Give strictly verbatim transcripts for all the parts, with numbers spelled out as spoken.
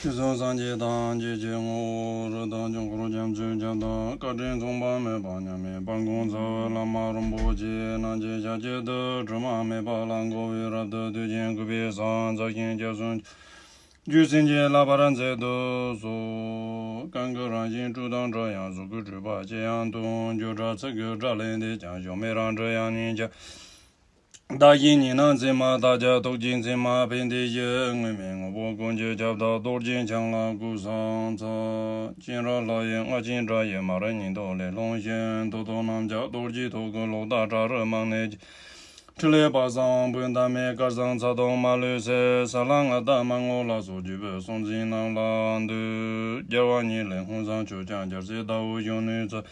དུས་གསུམ་སངས་རྒྱས་ཐམས་ཅད་ཀྱི་ངོ་བོ་རི་དྭགས་དཀྱིལ་འཁོར་རྒྱ་མཚོའི་རྒྱ་མཚོ་བཀའ་དྲིན་མཚུངས་པ་མེད་པ་མཉམ་མེད་དཔལ་མགོན་རྩ་བའི་བླ་མ་རིན་པོ་ཆེ་རྣམས་ཀྱི་ཞབས་རྗེས་སུ་དྲི་མ་མེད་པ་ལ་འགོད་པའི་རབ་ཏུ་བཏུད་ཅིང་བཀུག་པའི་གསང་རྫོགས་ཤིང་རྒྱ་གསུང་རྒྱུད་བྱིན་གྱིས་བརླབ་པར་མཛད་དུ་གསོལ། གང་གི་རང་བཞིན་སྤྲོས་དང་བྲལ་ཡང་གཟུགས་སྐུ་སྤྲོས་པ་ཅི་ཡང་སྟོང་། བརྗོད་བྲལ་ཚིག་གི་སྒྲ་ལས་འདས་ཀྱང་། གཞོམ་མེད་རང་འགྲོས་དབྱིངས་ཉིད་ཀྱང་། བདག་གཞན་གཉིས་སྣང་མཚན་མ་དག་ཀྱང་། རྟོག་བཅས་མཚན་མ་ཕན་བདེ་ཞི། དངོས་མེད་དངོས་པོ་ཀུན་གྱི་ཁྱབ་བདག་རྡོ་རྗེ་འཆང་ལ་སྐུ་གསང་ཚ། སྤྱན་རས་ལྷ་ཡི་རྔ་ཆེན་སྒྲ་ཡིས་མར་སྙན་ཐོ་ལས། ལྷུང་བཟེད་མཐུ་སྟོབས་རྣམས་ཀྱང་རྡོ་རྗེའི་ཐུགས་ཀྱི་གློག་ལྟར་བཀྲ་རབ་མང་ནས་ཀྱི། ཕྲིན་ལས་དཔག་བསམ་དཔག་ཐབས་མེད། དཀར་ཟངས་ཚ་གདུང་མ་ལུས་སེལ། ས་ལ་ལྔ་བདག་མ་དངོས་ལ་སོགས་བརྒྱུད་པའི་སྲོག་འཛིན་རྣམས་ལ་འདུད། རྒྱལ་བ་ཉིད་ལས་ཧཱུྃ་ཟངས་ཆུ་སྦྱངས་རྒྱལ་སྲས་ཟླ་འོད་གཞོན་ནུའི་ཚུལ།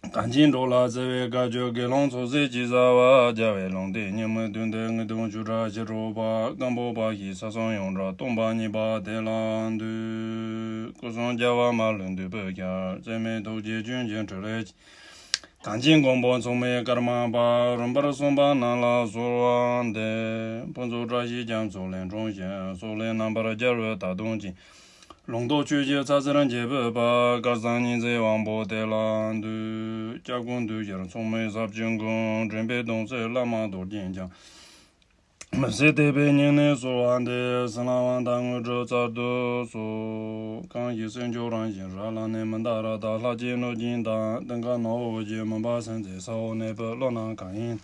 གངས་ཅན་འགྲོ་ལ་བརྩེ་བའི་བཀའ་བརྒྱུད། དགེ་སློང་ཚོགས་བསགས་ཅི་བྱ་བ། རྒྱལ་བའི་ལུང་བསྟན་ཉིན་མོའི་དུས་མཐའི་དངོས་དང་བཅུ་ཕྲག་ཕྱི་དྲོ་པ། སྐམ་པོ་པ་ཞིག་ས་གསུམ་ཡོངས་གྲགས་སྟོན་པ་གཉིས་པ་དེ་ལ་འདུད། སྐུ་གསུང་རྒྱལ་བ་མ་ལུས་འདུས་པའི་ཞལ། བརྩེ་མེད་ཐུགས་རྗེས་ཀུན་གྱི་ཕྲིན་ལས་ཀྱིས། གངས་ཅན་མགོན་པོ་མཚུངས་མེད་ཀརྨ་པ། རིམ་པར་གསུངས་པ་རྣམས་ལ་གསོལ་བ་འདེབས། ཕུན་ཚོགས་བཀྲ་ཤིས་རྒྱ་མཚོ་ལས་འཁྲུངས་ཤིང་། སོག་ལེའི་རྣམ་པར་རྒྱལ་བའི་དར་གདུང་ཅན། ལུང་རྟོགས་ཆོས་ཀྱི་ཚ་ཟེར་འབྱེད་པའི་དཔལ། དཀར་ཟངས་ཉི་ཟེར་དབང་པོ་དེ་ལ་འདུད། སྐྱབས་མགོན་འདུས་ཞལ་མཚུངས་མེད་ཟབ་ཆོས་མགོན། འདྲེན་པའི་གདུང་སྲས་བླ་མ་རྡོ་རྗེ་འཆང་། མི་ཕྱེད་དད་པས་སྙིང་ནས་གསོལ་བ་འདེབས། བསོད་ནམས་དབང་ཐང་དངོས་གྲུབ་སྩལ་དུ་གསོལ། གང་ཞིག་སེམས་མཆོག་རང་བཞིན་རབ་ལ་གནས། མི་འདའ་རཀྟ་ལྷ་བཅས་གནོད་སྦྱིན་དང་། ལྡན་དཀར་ནག་པོ་བཞིན་མུན་པ་སེལ་མཛད། ས་འོག་གནས་པའི་ཀླུ་རྣམས་གང་ཡིན།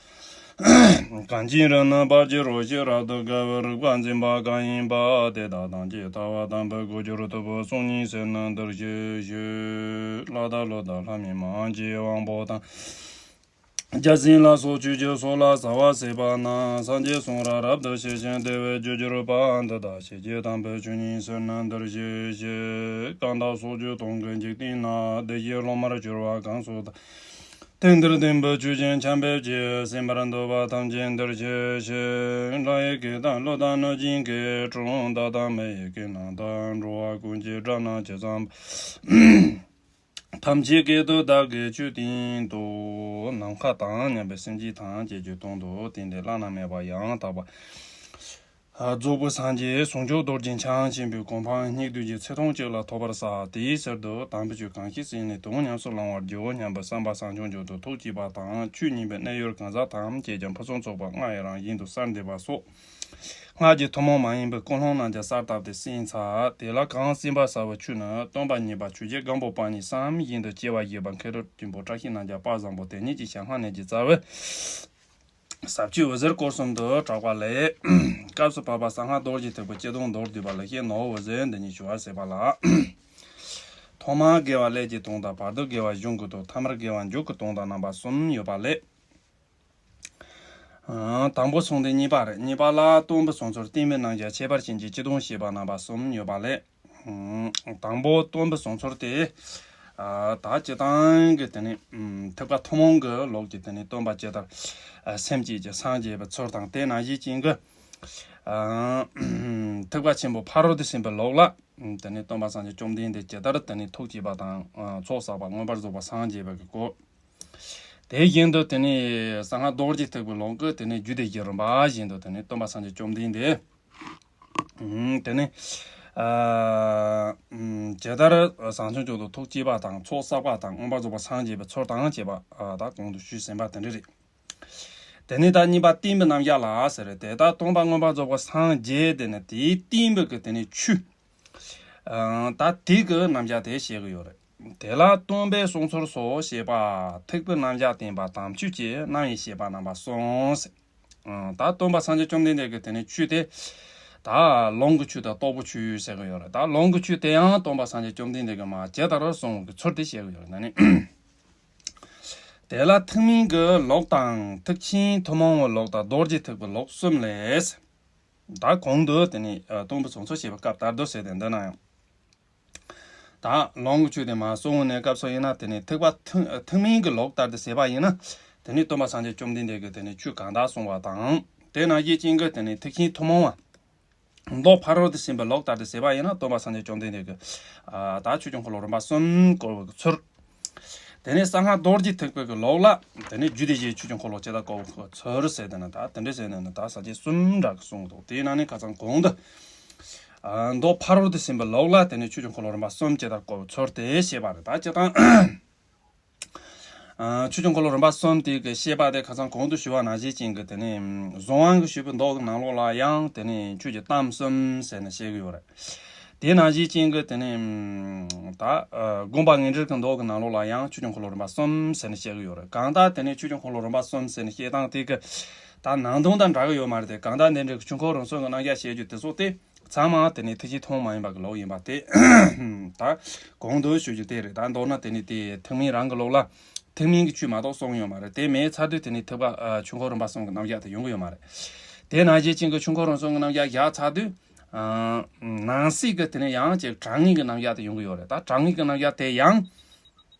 གངས་ཅན་རི་རྣམས་སྤར་བྱེད་རོ་བྱེད་རབ་ཏུ་དགའ་བའི། རིག་པ་འཛིན་པ་གང་ཡིན་པ། དེ་དག་ཐམས་ཅད་ཐར་པ་དམ་པའི་སྒོ། གྱུར་ཐུབ་པའི་སྲོག་སྙིང་བསོད་ནམས་འདིར་གཤེགས་ཤིག། ལྷ་དང་ཀླུ་དང་ལྷ་མིན་མ་ཡིན་གྱི་དབང་པོ་དང་། བརྒྱ་བྱིན་ལ་སོགས་ཆོས་ཀྱི་ཚོགས་ལ་བྱ་བ་བྱེད་པ་རྣམས། སངས་རྒྱས་གསུང་རབ་རབ་ཏུ་ཤེས་ཤིང་བདེ་བའི་རྒྱུར་གྱུར་པ། འདི་དག་ཞིང་གཅིག་དམ་པའི་ཆོས་ཉིད་བསོད་ནམས་འདིར་གཤེགས་ཤིག། གང་དག་སོགས་ཆོས་སྟོང་གི་འཇིག་རྟེན་ན། བདེ་གཤེགས་སློབ་མར་གྱུར་པ་གང་སུ་དག། དེང་འདིར་སྟོན་པའི་ཆོས་ཀྱི་ཆར་འབེབས་ཀྱིས། གསན་པར་འདོད་པ་ཐམས་ཅད་འདིར་གཤེགས་ཤིག། ལྷ་ཡི་སྐད་དང་ཀླུ་དང་གནོད་སྦྱིན་སྐད། གྲུལ་བུམ་དག་དང་མི་ཡི་སྐད་རྣམས་དང་། འགྲོ་བ་ཀུན་གྱི་སྒྲ་རྣམས་ཇི་ཙམ་པ། ཐམས་ཅད་སྐད་དུ་བདག་གིས་ཆོས་བསྟན་ཏོ། ནམ་མཁའ་དང་མཉམ་པའི་སེམས་ཅན་ཐམས་ཅད་ཀྱི་དོན་དུ་བསྟན་ཏེ་བླ་ན་མེད་པ་ཡང་དག་པ། རྫོགས་པའི་སངས་རྒྱས་ཟུང་འཇུག་རྡོ་རྗེ་འཆང་ཆེན་པོའི་གོ་འཕང་སྙིགས་དུས་ཀྱི་ཚེ་ཐུང་གཅིག་ལ་ཐོབ་པར་བྱ། དེའི་ཕྱིར་དུ་དམ་པའི་ཆོས་གང་ཞིག་གསན་ནས་དོན་ཉམས་སུ་བླང་བར་བགྱིའོ་སྙམ་པའི་བསམ་པ་བཟང་སྐྱོང་མཆོག་ཏུ་ཐུགས་བསྐྱེད་པ་དང་། ཆོས་ཉན་པའི་གནས་ཡུལ་གང་ཟག་ཐམས་ཅད་ཀྱང་ཕུན་སུམ་ཚོགས་པ་ལྔ་ཡི་རང་བཞིན་དུ་གསལ་འདེབས་པ་སོགས། སྔགས་ཀྱི་ཐུན་མོང་མ་ཡིན་པའི་ཀུན་སློང་རྣམས་ཀྱང་གསལ་བཏབ་སྟེ་གསན་འཚལ། དེ་ལ་གང་གསན་པར་བྱ་བའི་ཆོས་ནི། སྟོན་པ་གཉིས་པ་ཆོས་རྗེ་སྒམ་པོ་པ་ཉིད་བསམ་བཞིན་དུ་སྐྱེ་བ་བཞེས་པ་མཁས་གྲུབ་ཆེན་པོ་བཀྲ་ཤིས་རྣམ་རྒྱལ་དཔལ་བཟང་པོ་དེ་ཉིད་ཀྱི་ཞལ་སྔ་ནས་ཀྱི་རྩ་བའི་ཟབ་ཆོས་འོད་ཟེར་སྐོར་གསུམ་དུ་གྲགས་པ་ལས། སྐབས་སུ་བབ་པ་གསང་སྔགས་རྡོ་རྗེ་ཐེག་པའི་སྤྱི་དོན་མདོར་བསྡུས་པ་ལ་ཞེས་ནོར་འོད་ཟེར་འདི་ཉིད་ཞུ་བར་ཟད་པ་ལ། ཐོག་མར་དགེ་བ་ཀླད་ཀྱི་དོན་དང་། བར་དུ་དགེ་བ་གཞུང་གི་དོན། ཐ་མར་དགེ་བ་མཇུག་གི་དོན་དང་རྣམ་པ་གསུམ་ཡོད་པ་ལས། དང་པོ་གསུངས་ཏེ་གཉིས་པ་རེད། གཉིས་པ་ལ་སྟོན་པའི་གསུང་ཚུལ་བསྟན་པའི་རྣམ་གཞག་ཁྱད་པར་ཅན་གྱི་སྤྱི་དོན་བཤད་པ་རྣམ་པ་གསུམ་ཡོད་པ་ལས། དང་པོ་སྟོན་པའི་གསུང་ཚུལ་དེ། ད་སྤྱིར་བཏང་གི་དེ་ནི་ཐེག་པ་ཐུན་མོང་གི་ལུགས་ཀྱི་དེ་ནི་སྟོན་པ་ཇི་ལྟར་སེམས་བསྐྱེད་ཀྱི་སངས་རྒྱས་པའི་ཚུལ་དང་། དེ་ནང་བཞིན་ཅན་གྱི་ཐེག་པ་ཆེན་པོ་ཕ་རོལ་ཏུ་ཕྱིན་པའི་ལུགས་ལ། དེ་ནི་སྟོན་པ་སངས་རྒྱས་བཅོམ་ལྡན་འདས་ཇི་ལྟར་དེ་ནི་ཐུགས་བསྐྱེད་པ་དང་། ཚོགས་བསགས་པ། མངོན་པར་རྫོགས་པར་སངས་རྒྱས་པའི་སྐོར། དེ་བཞིན་དུ་དེ་ནི་གསང་སྔགས་རྡོ་རྗེ་ཐེག་པའི་ལུགས་ཀྱི་དེ་ནི་རྒྱུད་སྡེ་བཞིའི་རིམ་པ་བཞིན་དུ་དེ་ནི་སྟོན་པ་སངས་རྒྱས་བཅོམ་ལྡན་འདས། དེ་ནི་ཇི་ལྟར་བྱང་ཆུབ་མཆོག་ཏུ་ཐུགས་བསྐྱེད་པ་དང་། ཚོགས་བསགས་པ་དང་། མངོན་པར་རྫོགས་པར་སངས་རྒྱས་པའི་ཚུལ་དང་བཅས་པ་ད་གོང་དུ་ཞུས་ཟིན་པ་དེ་འདྲ་རེད། དེ་ནི་ད་གཉིས་པ་བསྟན་པའི་རྣམ་གཞག་ལ་ཟེར། དེ་ལྟར་སྟོན་པ་མངོན་པར་རྫོགས་པར་སངས་རྒྱས་དེ་ནི་དེའི་བསྟན་པའི་གི་དེ་ནི་ཆོས། ད་དེ་གི་རྣམ་གཞག་དེ་བཤད་གི་ཡོད་རེད། དེ་ལ་སྟོན་པའི་གསུང་ཚུལ་སོགས་བཤད་པ། ཐེག་པའི་རྣམ་གཞག་བསྟན་པ། དམ་ཆོས་ཀྱི་རྣམ་དབྱེ་བཤད་པ་རྣམ་པ་གསུམ་ཟེར། ད་སྟོན་པ་སངས་རྒྱས་བཅོམ་ལྡན་འདས་ཀྱི་དེ་ནི་ཆོས་དེ། ད་ལུང་གི་ཆོས་དང་རྟོགས་པའི་ཆོས་ཟེར་གི་ཡོད་རེད། ད་ལུང་གི་ཆོས་དེ་ཡང་སྟོན་པ་སངས་རྒྱས་བཅོམ་ལྡན་འདས་ཀྱིས་མ་ཇི་ལྟར་གསུངས་པའི་ཚུལ་དེ་བཤད་གི་ཡོད་རེད། ད་ནི། དེ་ལ་ཐེག་དམན་གྱི་ལུགས་དང་། ཐེག་ཆེན་ཐུན་མོང་གི་ལུགས་དང་། རྡོ་རྗེ་ཐེག་པའི་ལུགས་གསུམ་ལས། ད་གོང་དུ་དེ་ནི་སྟོན་པའི་གསུང་ཚུལ་བཤད་པའི་སྐབས་ལྟར་དུ་ཟེར་ཏེ་འདི་ན་ཡང་། ད་ལུང་གི་ཆོས་དེ་མ་གསུངས་ནས་སྐབས་སུ་ཡིན་ན། དེ་ནི་ཐེག་པ་ཐེག་ཐེག་དམན་གྱི་ལུགས་ལྟར་དུ་ཟེར་བ་ཡིན་ན། དེ་ནི་སྟོན་པ་སངས་རྒྱས་བཅོམ་ལྡན་འདས་ཀྱིས་དེ་ནི་ཆོས་གང་དག་གསུངས་པ་དང་། དེ་ནང་བཞིན་ཅན་གྱི་དེ་ནི་ཐེག་ཆེན་ཐུན་མོང་བ། མདོ་ཕ་རོལ་ཏུ་ཕྱིན་པའི་ལུགས་ལྟར་དུ་ཟེར་བ་ཡིན་ན། སྟོན་པ་སངས་རྒྱས་བཅོམ་ལྡན་འདས་ཀྱིས་ད་ཆོས་ཀྱི་འཁོར་ལོ་རིམ་པ་གསུམ་བསྐོར་བའི་ཚུལ། དེ་ནས་གསང་སྔགས་རྡོ་རྗེ་ཐེག་པའི་གི་ལུགས་ལ། དེ་ནས་རྒྱུད་སྡེ་བཞིའི་ཆོས་ཀྱི་འཁོར་ལོ་ཇི་ལྟར་བསྐོར་བའི་ཚུལ་ཟེར་དེ་ནི་ད་དེ་འདྲ་ཟེར་ནས་ནི་ད་ས་བཅད་གསུམ་འདྲ་གི་གསུངས་འདུག་དེའི་ནང་ནས་ཁ་སང་གོང་དུ། མདོ་ཕ་རོལ་ཏུ་ཕྱིན་པའི་ལུགས་ལ་དེ་ནས་ཆོས་ཀྱི་འཁོར་ལོ་རིམ་པ་གསུམ་ཅེས་དང་གོ་ཚུལ་དེ་བཤད་པ་རེད། ད་སྤྱིར་བཏང་། ཆོས་ཀྱི་འཁོར་ལོ་རིམ་པ་གསུམ་དེ་གི་བཤད་པ་དེ་ཁ་སང་གོང་དུ་ཞུ་བ་ནང་བཞིན་ཅན་གྱི་དེ་ནས་གཟུངས་དབང་གི་ཞུས་པའི་མདོ་གི་ནང་ལོགས་ལ་ཡང་དེ་ནས་ཆོས་ཀྱི་གཏམ་གསུམ་ཟེར་ནས་བཤད་གི་ཡོད་རེད། དེ་ནང་བཞིན་ཅན་གྱི་དེ་ནས་ད་དགོངས་པ་ངེས་འགྲེལ་གྱི་མདོ་གི་ནང་ལོགས་ལ་ཡང་ཆོས་ཀྱི་འཁོར་ལོ་རིམ་པ་གསུམ་ཟེར་ནས་བཤད་གི་ཡོད་རེད། གང་ལྟར་དེ་ནས་ཆོས་ཀྱི་འཁོར་ལོ་རིམ་པ་གསུམ་ཟེར་ནས་བཤད་སྟངས་དེ་གི་ད་ནང་དོན་དང་འདྲ་གི་ཡོད་མ་རེད་དེ། གང་ལྟར་འདི་འདྲའི་ཆོས་འཁོར་རིམ་གསུམ་གྱི་རྣམ་གཞག་བཤད་རྒྱུ་དེ་ཚོ་དེ། ཚང་མ་དེ་ནི་ཐེག་ཆེན་ཐུན་མོང་མ་ཡིན་པ་གི་ལུགས་ཡིན་པ་དེ། ད་གོང་དུ་ཞུ་རྒྱུ་དེ་རེད། ད་མདོར་ན་དེ་ནི་དེ་ཐེག་དམན་རང་གི་ལུགས་ལ་ཐེག་དམན་གྱི་ཆོས་མ་གཏོགས་གསུངས་ཡོད་མ་རེད། དེ་མེད་ཚར་དུས་དེ་ནི་ཐེག་པ་ཨ་ཆོས་འཁོར་རིམ་པ་གསུམ་གྱི་རྣམ་གཞག་དེ་ཡོང་གི་ཡོད་མ་རེད། དེ་ནང་བཞིན་ཅན་གྱི་ཆོས་འཁོར་རིམ་གསུམ་གྱི་རྣམ་གཞག་བཞག་ཚར་དུས། ཨ་ནང་གསེས་ཀྱི་དེ་ནི་ཡང་ཅིག་དྲང་ངེས་ཀྱི་རྣམ་གཞག་དེ་ཡོང་གི་ཡོད་རེད། ད་དྲང་ངེས་ཀྱི་རྣམ་གཞག་དེ་ཡང་།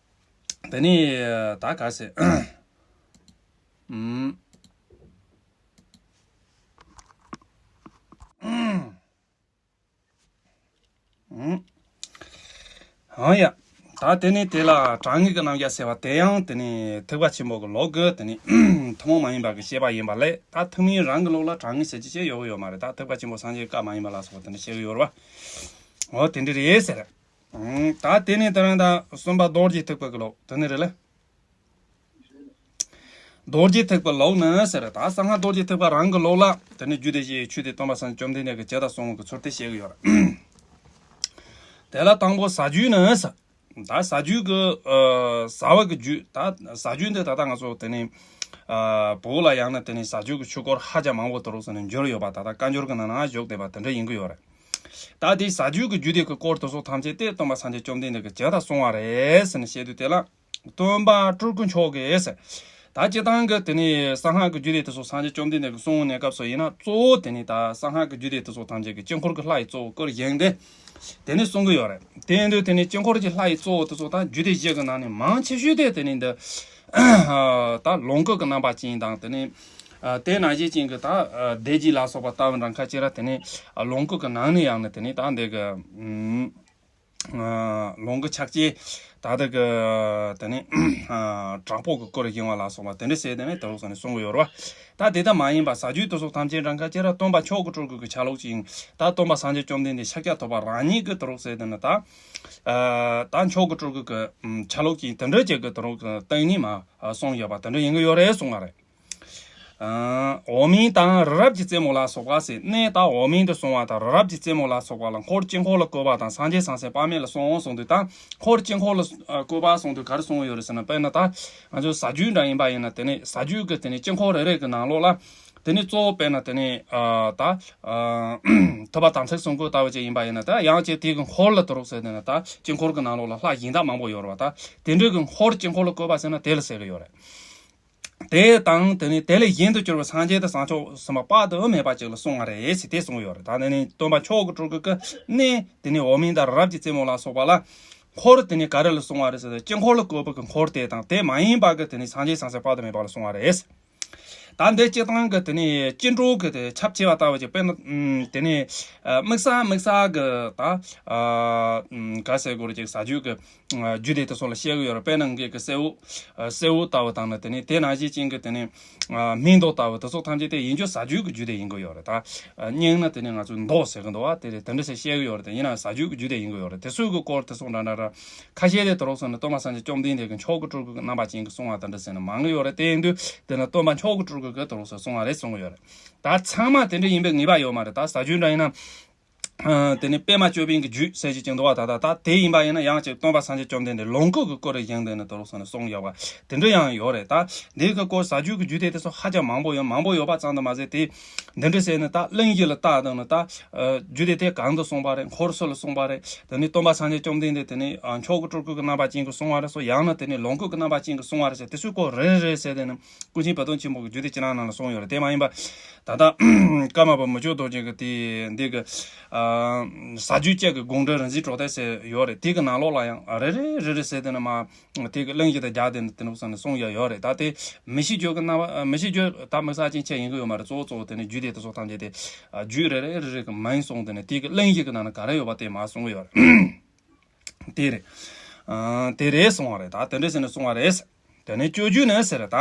དེ་ནི་ད་ག་ཟེ། ཨུམ། ཨང་ཡ། ད་དེ་ནས་དེ་ལ་དྲང་ངེས་ཀྱི་རྣམ་གཞག་ཟེར་བ་དེ་ཡང་དེ་ནས་ཐེག་པ་ཆེན་པོ་གི་ལུགས་ཀྱི་དེ་ནས་ཐུན་མོང་མ་ཡིན་པ་གི་བཤད་པ་ཡིན་པ་ལས། ད་ཐེག་དམན་རང་གི་ལུགས་ལ་དྲང་ངེས་ཟེར་གྱི་བཤད་ཡོད་ཡོད་མ་རེད། ད་ཐེག་པ་ཆེན་པོ་སངས་རྒྱས་བཀའ་མ་ཡིན་པ་ལ་སོགས་པ་དེ་འདྲ་བཤད་གི་ཡོད་རེད་བ། འོ་དེ་འདྲ་རེད་ཟེར། ད་དེ་ནས་དེ་རིང་ད་གསུམ་པ་རྡོ་རྗེ་ཐེག་པ་གི་ལུགས་དེ་ནས་རེད་ལ། རྡོ་རྗེ་ཐེག་པའི་ལུགས་ནི་ཟེར། ད་གསང་སྔགས་རྡོ་རྗེ་ཐེག་པ་རང་གི་ལུགས་ལ་དེ་ནི་རྒྱུད་སྡེ་བཞིའི་ཆོས་དེ་སྟོན་པ་སངས་རྒྱས་བཅོམ་ལྡན་འདས་ཀྱིས་ཇི་ལྟར་གསུངས་པའི་ཚུལ་དེ་བཤད་ཀྱི་ཡོད་རེད། དེ་ལ་དང་པོ་ཟ་རྒྱུད་ནི་ཟེར། ད་ཟ་རྒྱུད་ཀྱི་ཨ་ཟ་བ་གི་རྒྱུད། ད་ཟ་རྒྱུད་འདི་ད་ལྟ་ང་ཚོ་དེ་ནི་ཨ་བོད་ལ་ཡང་ན་དེ་ནི་ཟ་རྒྱུད་ཀྱི་ཆོས་སྐོར་ཧ་ཅང་མང་པོ་དུ་རུ་ཟེར་ནས་འགྱུར་ཡོད་པ། ད་ལྟ་བཀའ་འགྱུར་གྱི་ནང་ན་བཞུགས་བསྡད་པ་དེ་འདྲ་ཡིན་གྱི་ཡོད་རེད། ད་དེ་ཟ་རྒྱུད་ཀྱི་རྒྱུད་སྡེ་གི་སྐོར་དེ་ཚོ་ཐམས་ཅད་དེ་སྟོན་པ་སངས་རྒྱས་བཅོམ་ལྡན་འདས་ཀྱིས་ཇི་ལྟར་གསུངས་པ་རེད་ཟེར་ནས་བཤད་དུས་དེ་ལ། སྟོན་པ་སྤྲུལ་སྐུ་མཆོག་གིས་ཟེར། ད་སྤྱིར་བཏང་གི་དེ་ནི་གསང་སྔགས་ཀྱི་རྒྱུད་སྡེ་དེ་ཚོ་སངས་རྒྱས་བཅོམ་ལྡན་འདས་ཀྱིས་གསུངས་པའི་གནས་སྐབས་སུ་ཡིན་ན། གཙོ་བོ་དེ་ནི་ད་གསང་སྔགས་ཀྱི་རྒྱུད་སྡེ་དེ་ཚོ་ཐམས་ཅད་ཀྱི་དཀྱིལ་འཁོར་གྱི་ལྷ་ཡི་གཙོ་བོ་བསྐུར་བཞེངས་ཏེ། དེ་ནི་གསུང་གི་ཡོད་རེད། དེ་ཡིན་དུས་དེ་ནི་དཀྱིལ་འཁོར་གྱི་ལྷ་ཡི་གཙོ་བོ་དེ་ཚོ་ད་རྒྱུད་སྡེ་བཞི་གི་ནང་ནས་མང་ཆེ་ཤོས་དེ་དེ་ནི་འདི་ད་ལོངས་སྐུ་གི་རྣམ་པ་ཅན་དང་། དེ་ནི་དེ་ནང་བཞིན་ཅན་གྱི་ད་སྡེ་བརྒྱད་ལ་སོགས་པ་ལྟ་བུ་འདྲ་ཁ་ཅིག་ར། དེ་ནི་ལོངས་སྐུ་གི་ནང་ནས་ཡང་ན་དེ་ནི་ད་འདི་གི་ལོངས་སྐུ་ཕྱག་རྒྱའི་ད་ལྟ་གི་དེ་ནི་དྲག་པོ་གི་སྐུར་བཞེངས་པ་ལ་སོགས་པ་དེ་འདྲ་ཟེར། དེ་ནི་དེ་རུ་ཟེར་ནས་གསུང་གི་ཡོད་རེད་བ། ད་དེ་ལྟ་མ་ཡིན་པ་ཟ་རྒྱུད་དེ་ཚོ་ཐམས་ཅད་འདྲ་ཁ་ཅིག་ར་སྟོན་པ་མཆོག་གི་སྤྲུལ་སྐུ་གི་ཆ་ལུགས་ཅན། ད་སྟོན་པ་སངས་རྒྱས་བཅོམ་ལྡན་འདས་ཤཱཀྱ་ཐུབ་པ་རང་ཉིད་ཀྱི་དེ་རུ་ཟེར། དེ་ནི་ད་ད་མཆོག་གི་སྤྲུལ་སྐུ་གི་ཆ་ལུགས་ཅན་དེ་འདྲ་ཅིག་གི་དེ་རུ་སྟེང་ནས་མ་གསུངས་ཡོད་པ་དེ་འདྲ་ཡིན་གི་ཡོད་རེད་གསུང་བ་རེད། འོག་མིན་དང་རི་རབ་ཀྱི་རྩེ་མོ་ལ་སོགས་པ་ཟེར། གནས་ད་འོག་མིན་དུ་སོང་བ་དང་རི་རབ་ཀྱི་རྩེ་མོ་ལ་སོགས་པ་ལ་འཁོར་དཀྱིལ་འཁོར་ལ་བཀོད་པ་དང་སངས་རྒྱས་སངས་སངས་དཔག་མེད་ལ་སོང་གསུངས་དུས། ད་འཁོར་དཀྱིལ་འཁོར་ལ་བཀོད་པ་གསུངས་དུས་ག་རེ་གསུངས་ཡོད་རེད་ཟེར་ན། དཔེར་ན་ད་ང་ཚོ་ཟ་རྒྱུད་འདྲ་ཡིན་པ་ཡིན་ན། དེ་ནས་ཟ་རྒྱུད་ཀྱི་དེ་ནས་དཀྱིལ་འཁོར་རེ་རེ་གི་ནང་ལོགས་ལ་དེ་ནས་གཙོ་བོ་དཔེར་ན་དེ་ནས་ད་ཐུབ་པ་དམ་ཚིག་གསུང་སྐོར་ལྟ་བུ་ཅིག་ཡིན་པ་ཡིན་ན། ད་ཡང་ཅིག་དེ་གི་འཁོར་ལ་དེ་རུ་ཟེར། དེ་ནས་ད་དཀྱིལ་འཁོར་གི་ནང་ལོགས་ལ་ལྷ་གཞན་དག་མང་པོ་ཡོད་རེད་བ། ད་དེ་འདྲ་གི་འཁོར་དཀྱིལ་འཁོར་ལ་བཀོད་པ་ཟེར་ན་དེ་ལ་ཟེར་གི་ཡོད་རེད། དེ་དང་དེ་ནི་དེ་ལས་གཞན་དུ་གྱུར་པའི་སངས་རྒྱས་དང་བྱང་ཆུབ་སེམས་དཔའ་དཔག་ཏུ་མེད་པ་ཅིག་ལ་གསུངས་པ་རེད་ཟེར་དེ་གསུངས་ཡོད་རེད། ད་དེ་ནི་སྟོན་པ་མཆོག་གི་སྤྲུལ་སྐུ་གི་གནས་དེ་ནི་འོག་མིན་དང་རི་རབ་ཀྱི་རྩེ་མོ་ལ་སོགས་པ་ལ་འཁོར་དེ་ནི་ག་རེ་ལ་གསུངས་པ་རེད་ཟེར་ན། དཀྱིལ་འཁོར་ལ་བཀོད་པའི་གི་འཁོར་དེ་དང་དེ་མ་ཡིན་པ་གི་དེ་ནི་སངས་རྒྱས་སངས་སངས་དཔག་ཏུ་མེད་པ་ལ་གསུངས་པ་རེད། ད་འདི་སྤྱིར་བཏང་གི་དེ་ནི་སྐྱེ་འགྲོ་གི་དེ་ཁྱབ་ཆེ་བ་ལྟ་བུ་ཅིག་དཔེར་ན་དེ་ནི་དམིགས་བསལ་དམིགས་བསལ་གི་ད་ག་ཟེར་དགོས་རེད། ཅིག་ཟ་རྒྱུད་གི་རྒྱུད་སྡེ་དེ་ཚོ་ལ་བཤད་གི་ཡོད་རེད། དཔེར་ན་ངེད་ཀྱི་སེ་འོ། སེ་འོ་ལྟ་བུ་དང་ནི་དེ་ནི་དེ་ནང་བཞིན་ཅན་གྱི་དེ་ནི་སྨན་མདོ་ལྟ་བུ་དེ་ཚོ་ཐམས་ཅད་དེ་ཡིན་རྒྱུ་ཟ་རྒྱུད་ཀྱི་རྒྱུད་སྡེ་ཡིན་གི་ཡོད་རེད། ད་རྙིང་ན་དེ་ནི་ང་ཚོས་མདོ་ཟེར་གི་འདུག་བ། དེ་དེ་འདྲ་ཟེར་བཤད་གི་ཡོད་རེད། དེ་ཡིན་ན་ཟ་རྒྱུད་ཀྱི་རྒྱུད་སྡེ་ཡིན་གི་ཡོད་རེད། དེ་ཚོའི་གི་སྐོར་དེ་ཚོ་འདྲ་འདྲ་ར་ཁ་ཤས་དེ་དེ་རོགས་སོང་ནི་སྟོན་པ་སངས་རྒྱས་བཅོམ་ལྡན་འདས་ཀྱི་མཆོག་གི་སྤྲུལ་སྐུ་གི་རྣམ་པ་ཅན་གྱི་གསུང་བ་དེ་འདྲ་ཟེར་ནི་མང་གི་ཡོད་རེད། དེ་ཡིན་དུས་དེ་ནི་སྟོན་པ་མཆོག་གི་སྤྲུལ་སྐུ་གི་དེ་རོགས་སོང་གསུང་བ་རེད་གསུང་གི་ཡོད་རེད། ད་ཚང་མ་དེ་འདྲ་ཡིན་པའི་ངེས་པ་ཡོད་མ་རེད། ད་ཟ་རྒྱུད་འདྲ་ཡིན་ན། ཨ། དེ་ནི་པདྨ་ཅོད་པན་གྱི་རྒྱུད་ཟེར་གྱི་ཅིག་འདུག་བ། ད་ད་ད་དེ་ཡིན་པ་ཡིན་ན་ཡང་ཅིག་སྟོན་པ་སངས་རྒྱས་བཅོམ་ལྡན་འདས་ལོངས་སྐུ་གི་སྐུ་རུ་བཞེངས་ཏེ་ནི་དེ་རོགས་སོང་ནི་གསུངས་ཡོད་པ་དེ་འདྲ་ཡང་ཡོད་རེད། ད་འདིའི་གི་སྐོར་ཟ་རྒྱུད་ཀྱི་རྒྱུད་སྡེ་དེ་ཚོ་ཧ་ཅང་མང་པོ་ཡོད། མང་པོ་ཡོད་པ་ཙམ་དུ་མ་ཟད། དེ་འདི་འདྲ་ཟེར་ནི་ད་གླེང་གཞི་ལ་བལྟ་དང་ནི་ད་རྒྱུད་སྡེ་དེ་གང་དུ་གསུངས་པ་རེད། འཁོར་སུ་ལ་གསུངས་པ་རེད། དེ་ནི་སྟོན་པ་སངས་རྒྱས་བཅོམ་ལྡན་འདས་དེ་ནི་མཆོག་གི་སྤྲུལ་སྐུ་གི་རྣམ་པ་ཅན་གྱི་གསུང་བ་རེད་སོ། ཡང་ན་དེ་ནི་ལོངས་སྐུ་གི་རྣམ་པ་ཅན་གྱི་གསུང་བ་རེད་ཟེར། དེ་ཚོའི་སྐོར་རེ་རེ་ཟེར་དེ་ནི་ཀུན་མཁྱེན་བུ་སྟོན་ཆེན་པོ་གི་རྒྱུད་སྡེ་ཕྱི་ནང་ནང་ལ་གསུངས་ཡོད་རེད། དེ་མ་ཡིན་པ། ད་ལྟ་ཀརྨ་པ་མི་བསྐྱོད་རྡོ་རྗེ་གི་དེ་འདི་གི་ཨ་ཟ་རྒྱུད་བཅས་ཀྱི་དགོངས་འགྲེལ་རིག་འཛིན་གྲོལ་སྡེ་ཟེར་ཡོད་རེད། དེ་གི་ནང་ལོགས་ལ་ཡང་རེ་རེ་རེ་རེ་ཟེར་དེ་ནི་མ་དེ་གི་གླེང་གཞི་དང་སྦྱར་ཏེ་དེ་ནི་གསུངས་ཡ་ཡོད་རེད། ད་དེ་མི་ཤེས་རྒྱུད་ཀྱི་རྣམ་པ། མི་ཤེས་རྒྱུད་ད་དམིགས་བསལ་ཅན་ཆེ་ཡིན་གི་ཡོད་མ་རེད། གཙོ་བོ་གཙོ་བོ་དེ་ནི་རྒྱུད་སྡེ་དེ་ཚོ་ཐམས་ཅད་དེ་རྒྱུད་རེ་རེ་རེ་རེ་གི་མིང་གསུངས་ཏེ་ནི་དེ་གི་གླེང་གཞི་གི་ནང་ན་ག་རེ་ཡོད་པ་དེ་མ་གསུངས་གི་ཡོད་རེད། དེ་རེད། ཨ། དེ་རེད་གསུང་བ་རེད། ད་དེ་འདྲ་ཟེར་ནས་གསུང་བ་རེད། དེ་ནས་སྤྱོད་རྒྱུད་ནི་ཟེར། ད་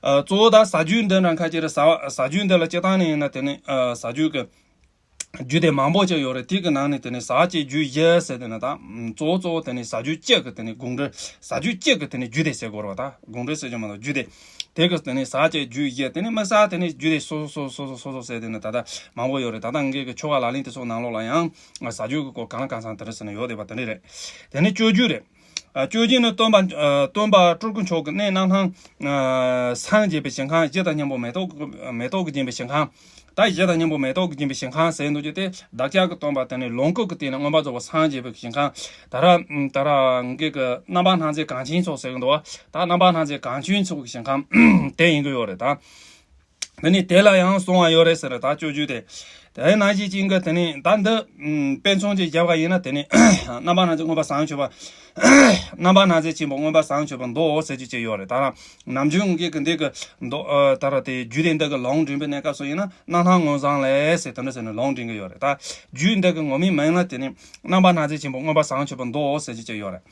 ཨ་གཙོ་བོ་ད་ཟ་རྒྱུད་འདི་འདྲ་ཁ་ཅིག་རེད། ཟ་བ་ཟ་རྒྱུད་འདི་ལ་སྤྱིར་བཏང་ནས་ཡིན་ན་དེ་ནི་ཨ་ཟ་རྒྱུད་ཀྱི་ རྒྱུད་སྡེ་མང་པོ་ཅིག་ཡོད་རེད། དེ་གི་ནང་ནས་དེ་ནས་ཟག་བཅས་རྒྱུད་བཞི་ཟེར་དེ་ནས་ད་གཙོ་བོ་གཙོ་བོ་དེ་ནས་ཟག་རྒྱུད་གཅིག་གི་དེ་ནས་དགོངས་འགྲེལ། ཟག་རྒྱུད་གཅིག་གི་དེ་ནས་རྒྱུད་སྡེ་ཟེར་དགོས་རེད་བ། ད་དགོངས་འགྲེལ་ཟེར་རྒྱུ་མ་གཏོགས་རྒྱུད་སྡེ། དེ་གི་དེ་ནས་ཟག་བཅས་རྒྱུད་བཞི། དེ་ནས་དམིགས་བསལ་དེ་ནས་རྒྱུད་སྡེ་སོ་སོ་སོ་སོ་སོ་སོ་ཟེར་དེ་ནས་ད་ལྟ་མང་པོ་ཡོད་རེད། ད་ལྟ་ངེད་ཀྱི་ཆོ་ག་ལག་ལེན་དེ་ཚོ་ནང་ལོགས་ལ་ཡང་ཟག་རྒྱུད་ཀྱི་སྐོར་གང་ལ་གང་འཚམ་དེ་འདྲ་ཟེར་ནས་ཡོད་བསྡད་པ་དེ་འདྲ་རེད། དེ་ནས་སྤྱོད་རྒྱུད་རེད། ཨ། སྤྱོད་རྒྱུད་ནི་སྟོན་པ། ཨ། སྟོན་པ་སྤྲུལ་སྐུ་མཆོག་གི་གནས་རྣམ་སྣང་། ཨ། སངས་རྒྱས་པའི་ཞིང་ཁམས། གཞི་དང་སྙིང་པོ་མེ་ཏོག་གི་མེ་ཏོག་གིས་བརྒྱན་པའི་ཞིང་ཁམས། ད་གཞི་དང་སྙིང་པོ་མེ་ཏོག་གིས་བརྒྱན་པའི་ཞིང་ཁམས་ཟེར་འདུག་རྒྱུ་དེ་བདག་ཅག་གི་སྟོན་པ་དེ་ནི་ལོངས་སྐུ་གི་སྟེང་ནས་མངོན་པར་རྫོགས་པར་སངས་རྒྱས་པའི་ཞིང་ཁམས། ད་ར་ད་ར་ངེད་ཀྱི་རྣམ་པར་སྣང་མཛད་གངས་ཅན་མཆོག་ཟེར་གི་འདུག་བ། ད་རྣམ་པར་སྣང་མཛད་གངས་ཅན་མཆོག་གི་ཞིང་ཁམས་དེ་ཡིན་གི་ཡོད་རེད་ད། དེ་ནས་དེ་ལ་ཡང་གསུང་བ་ཡོད་རེད་ཟེར། ད་སྤྱོད་རྒྱུད་དེ། དེ་ནང་བཞིན་ཅན་གྱི་དེ་ནས་ད་འདི་དཔེ་མཚོན་ཅིག་བཞག་པ་ཡིན་ན། དེ་ནས་རྣམ་པར་སྣང་མཛད་མངོན་པར་བྱང་ཆུབ་པ། རྣམ་པར་སྣང་མཛད་ཆེན་པོ་མངོན་པར་བྱང་ཆུབ་པའི་མདོ་ཟེར་རྒྱུ་ཅིག་ཡོད་རེད། ད་ནམ་རྒྱུན་ངེད་ཀྱི་འདི་གི་མདོ། ཨ། ད་ར་དེ་རྒྱུད་སྡེ་འདི་གི་ལུང་འདྲེན་པའི་གནས་སྐབས་སུ་ཡིན་ན། རྣམ་སྣང་མངོན་བྱང་ལས་ཟེར་དེ་འདྲ་ཟེར་ནས་ལུང་འདྲེན་གི་ཡོད་རེད། ད་རྒྱུད་འདི་གི་ངོ་མའི་མིང་ལ་དེ་ནས་རྣམ་པར་སྣང་མཛད་ཆེན་པོ་མངོན་པར་བྱང་ཆུབ་པའི་མདོ་ཟེར་རྒྱུ་ཅིག་ཡོད་རེད།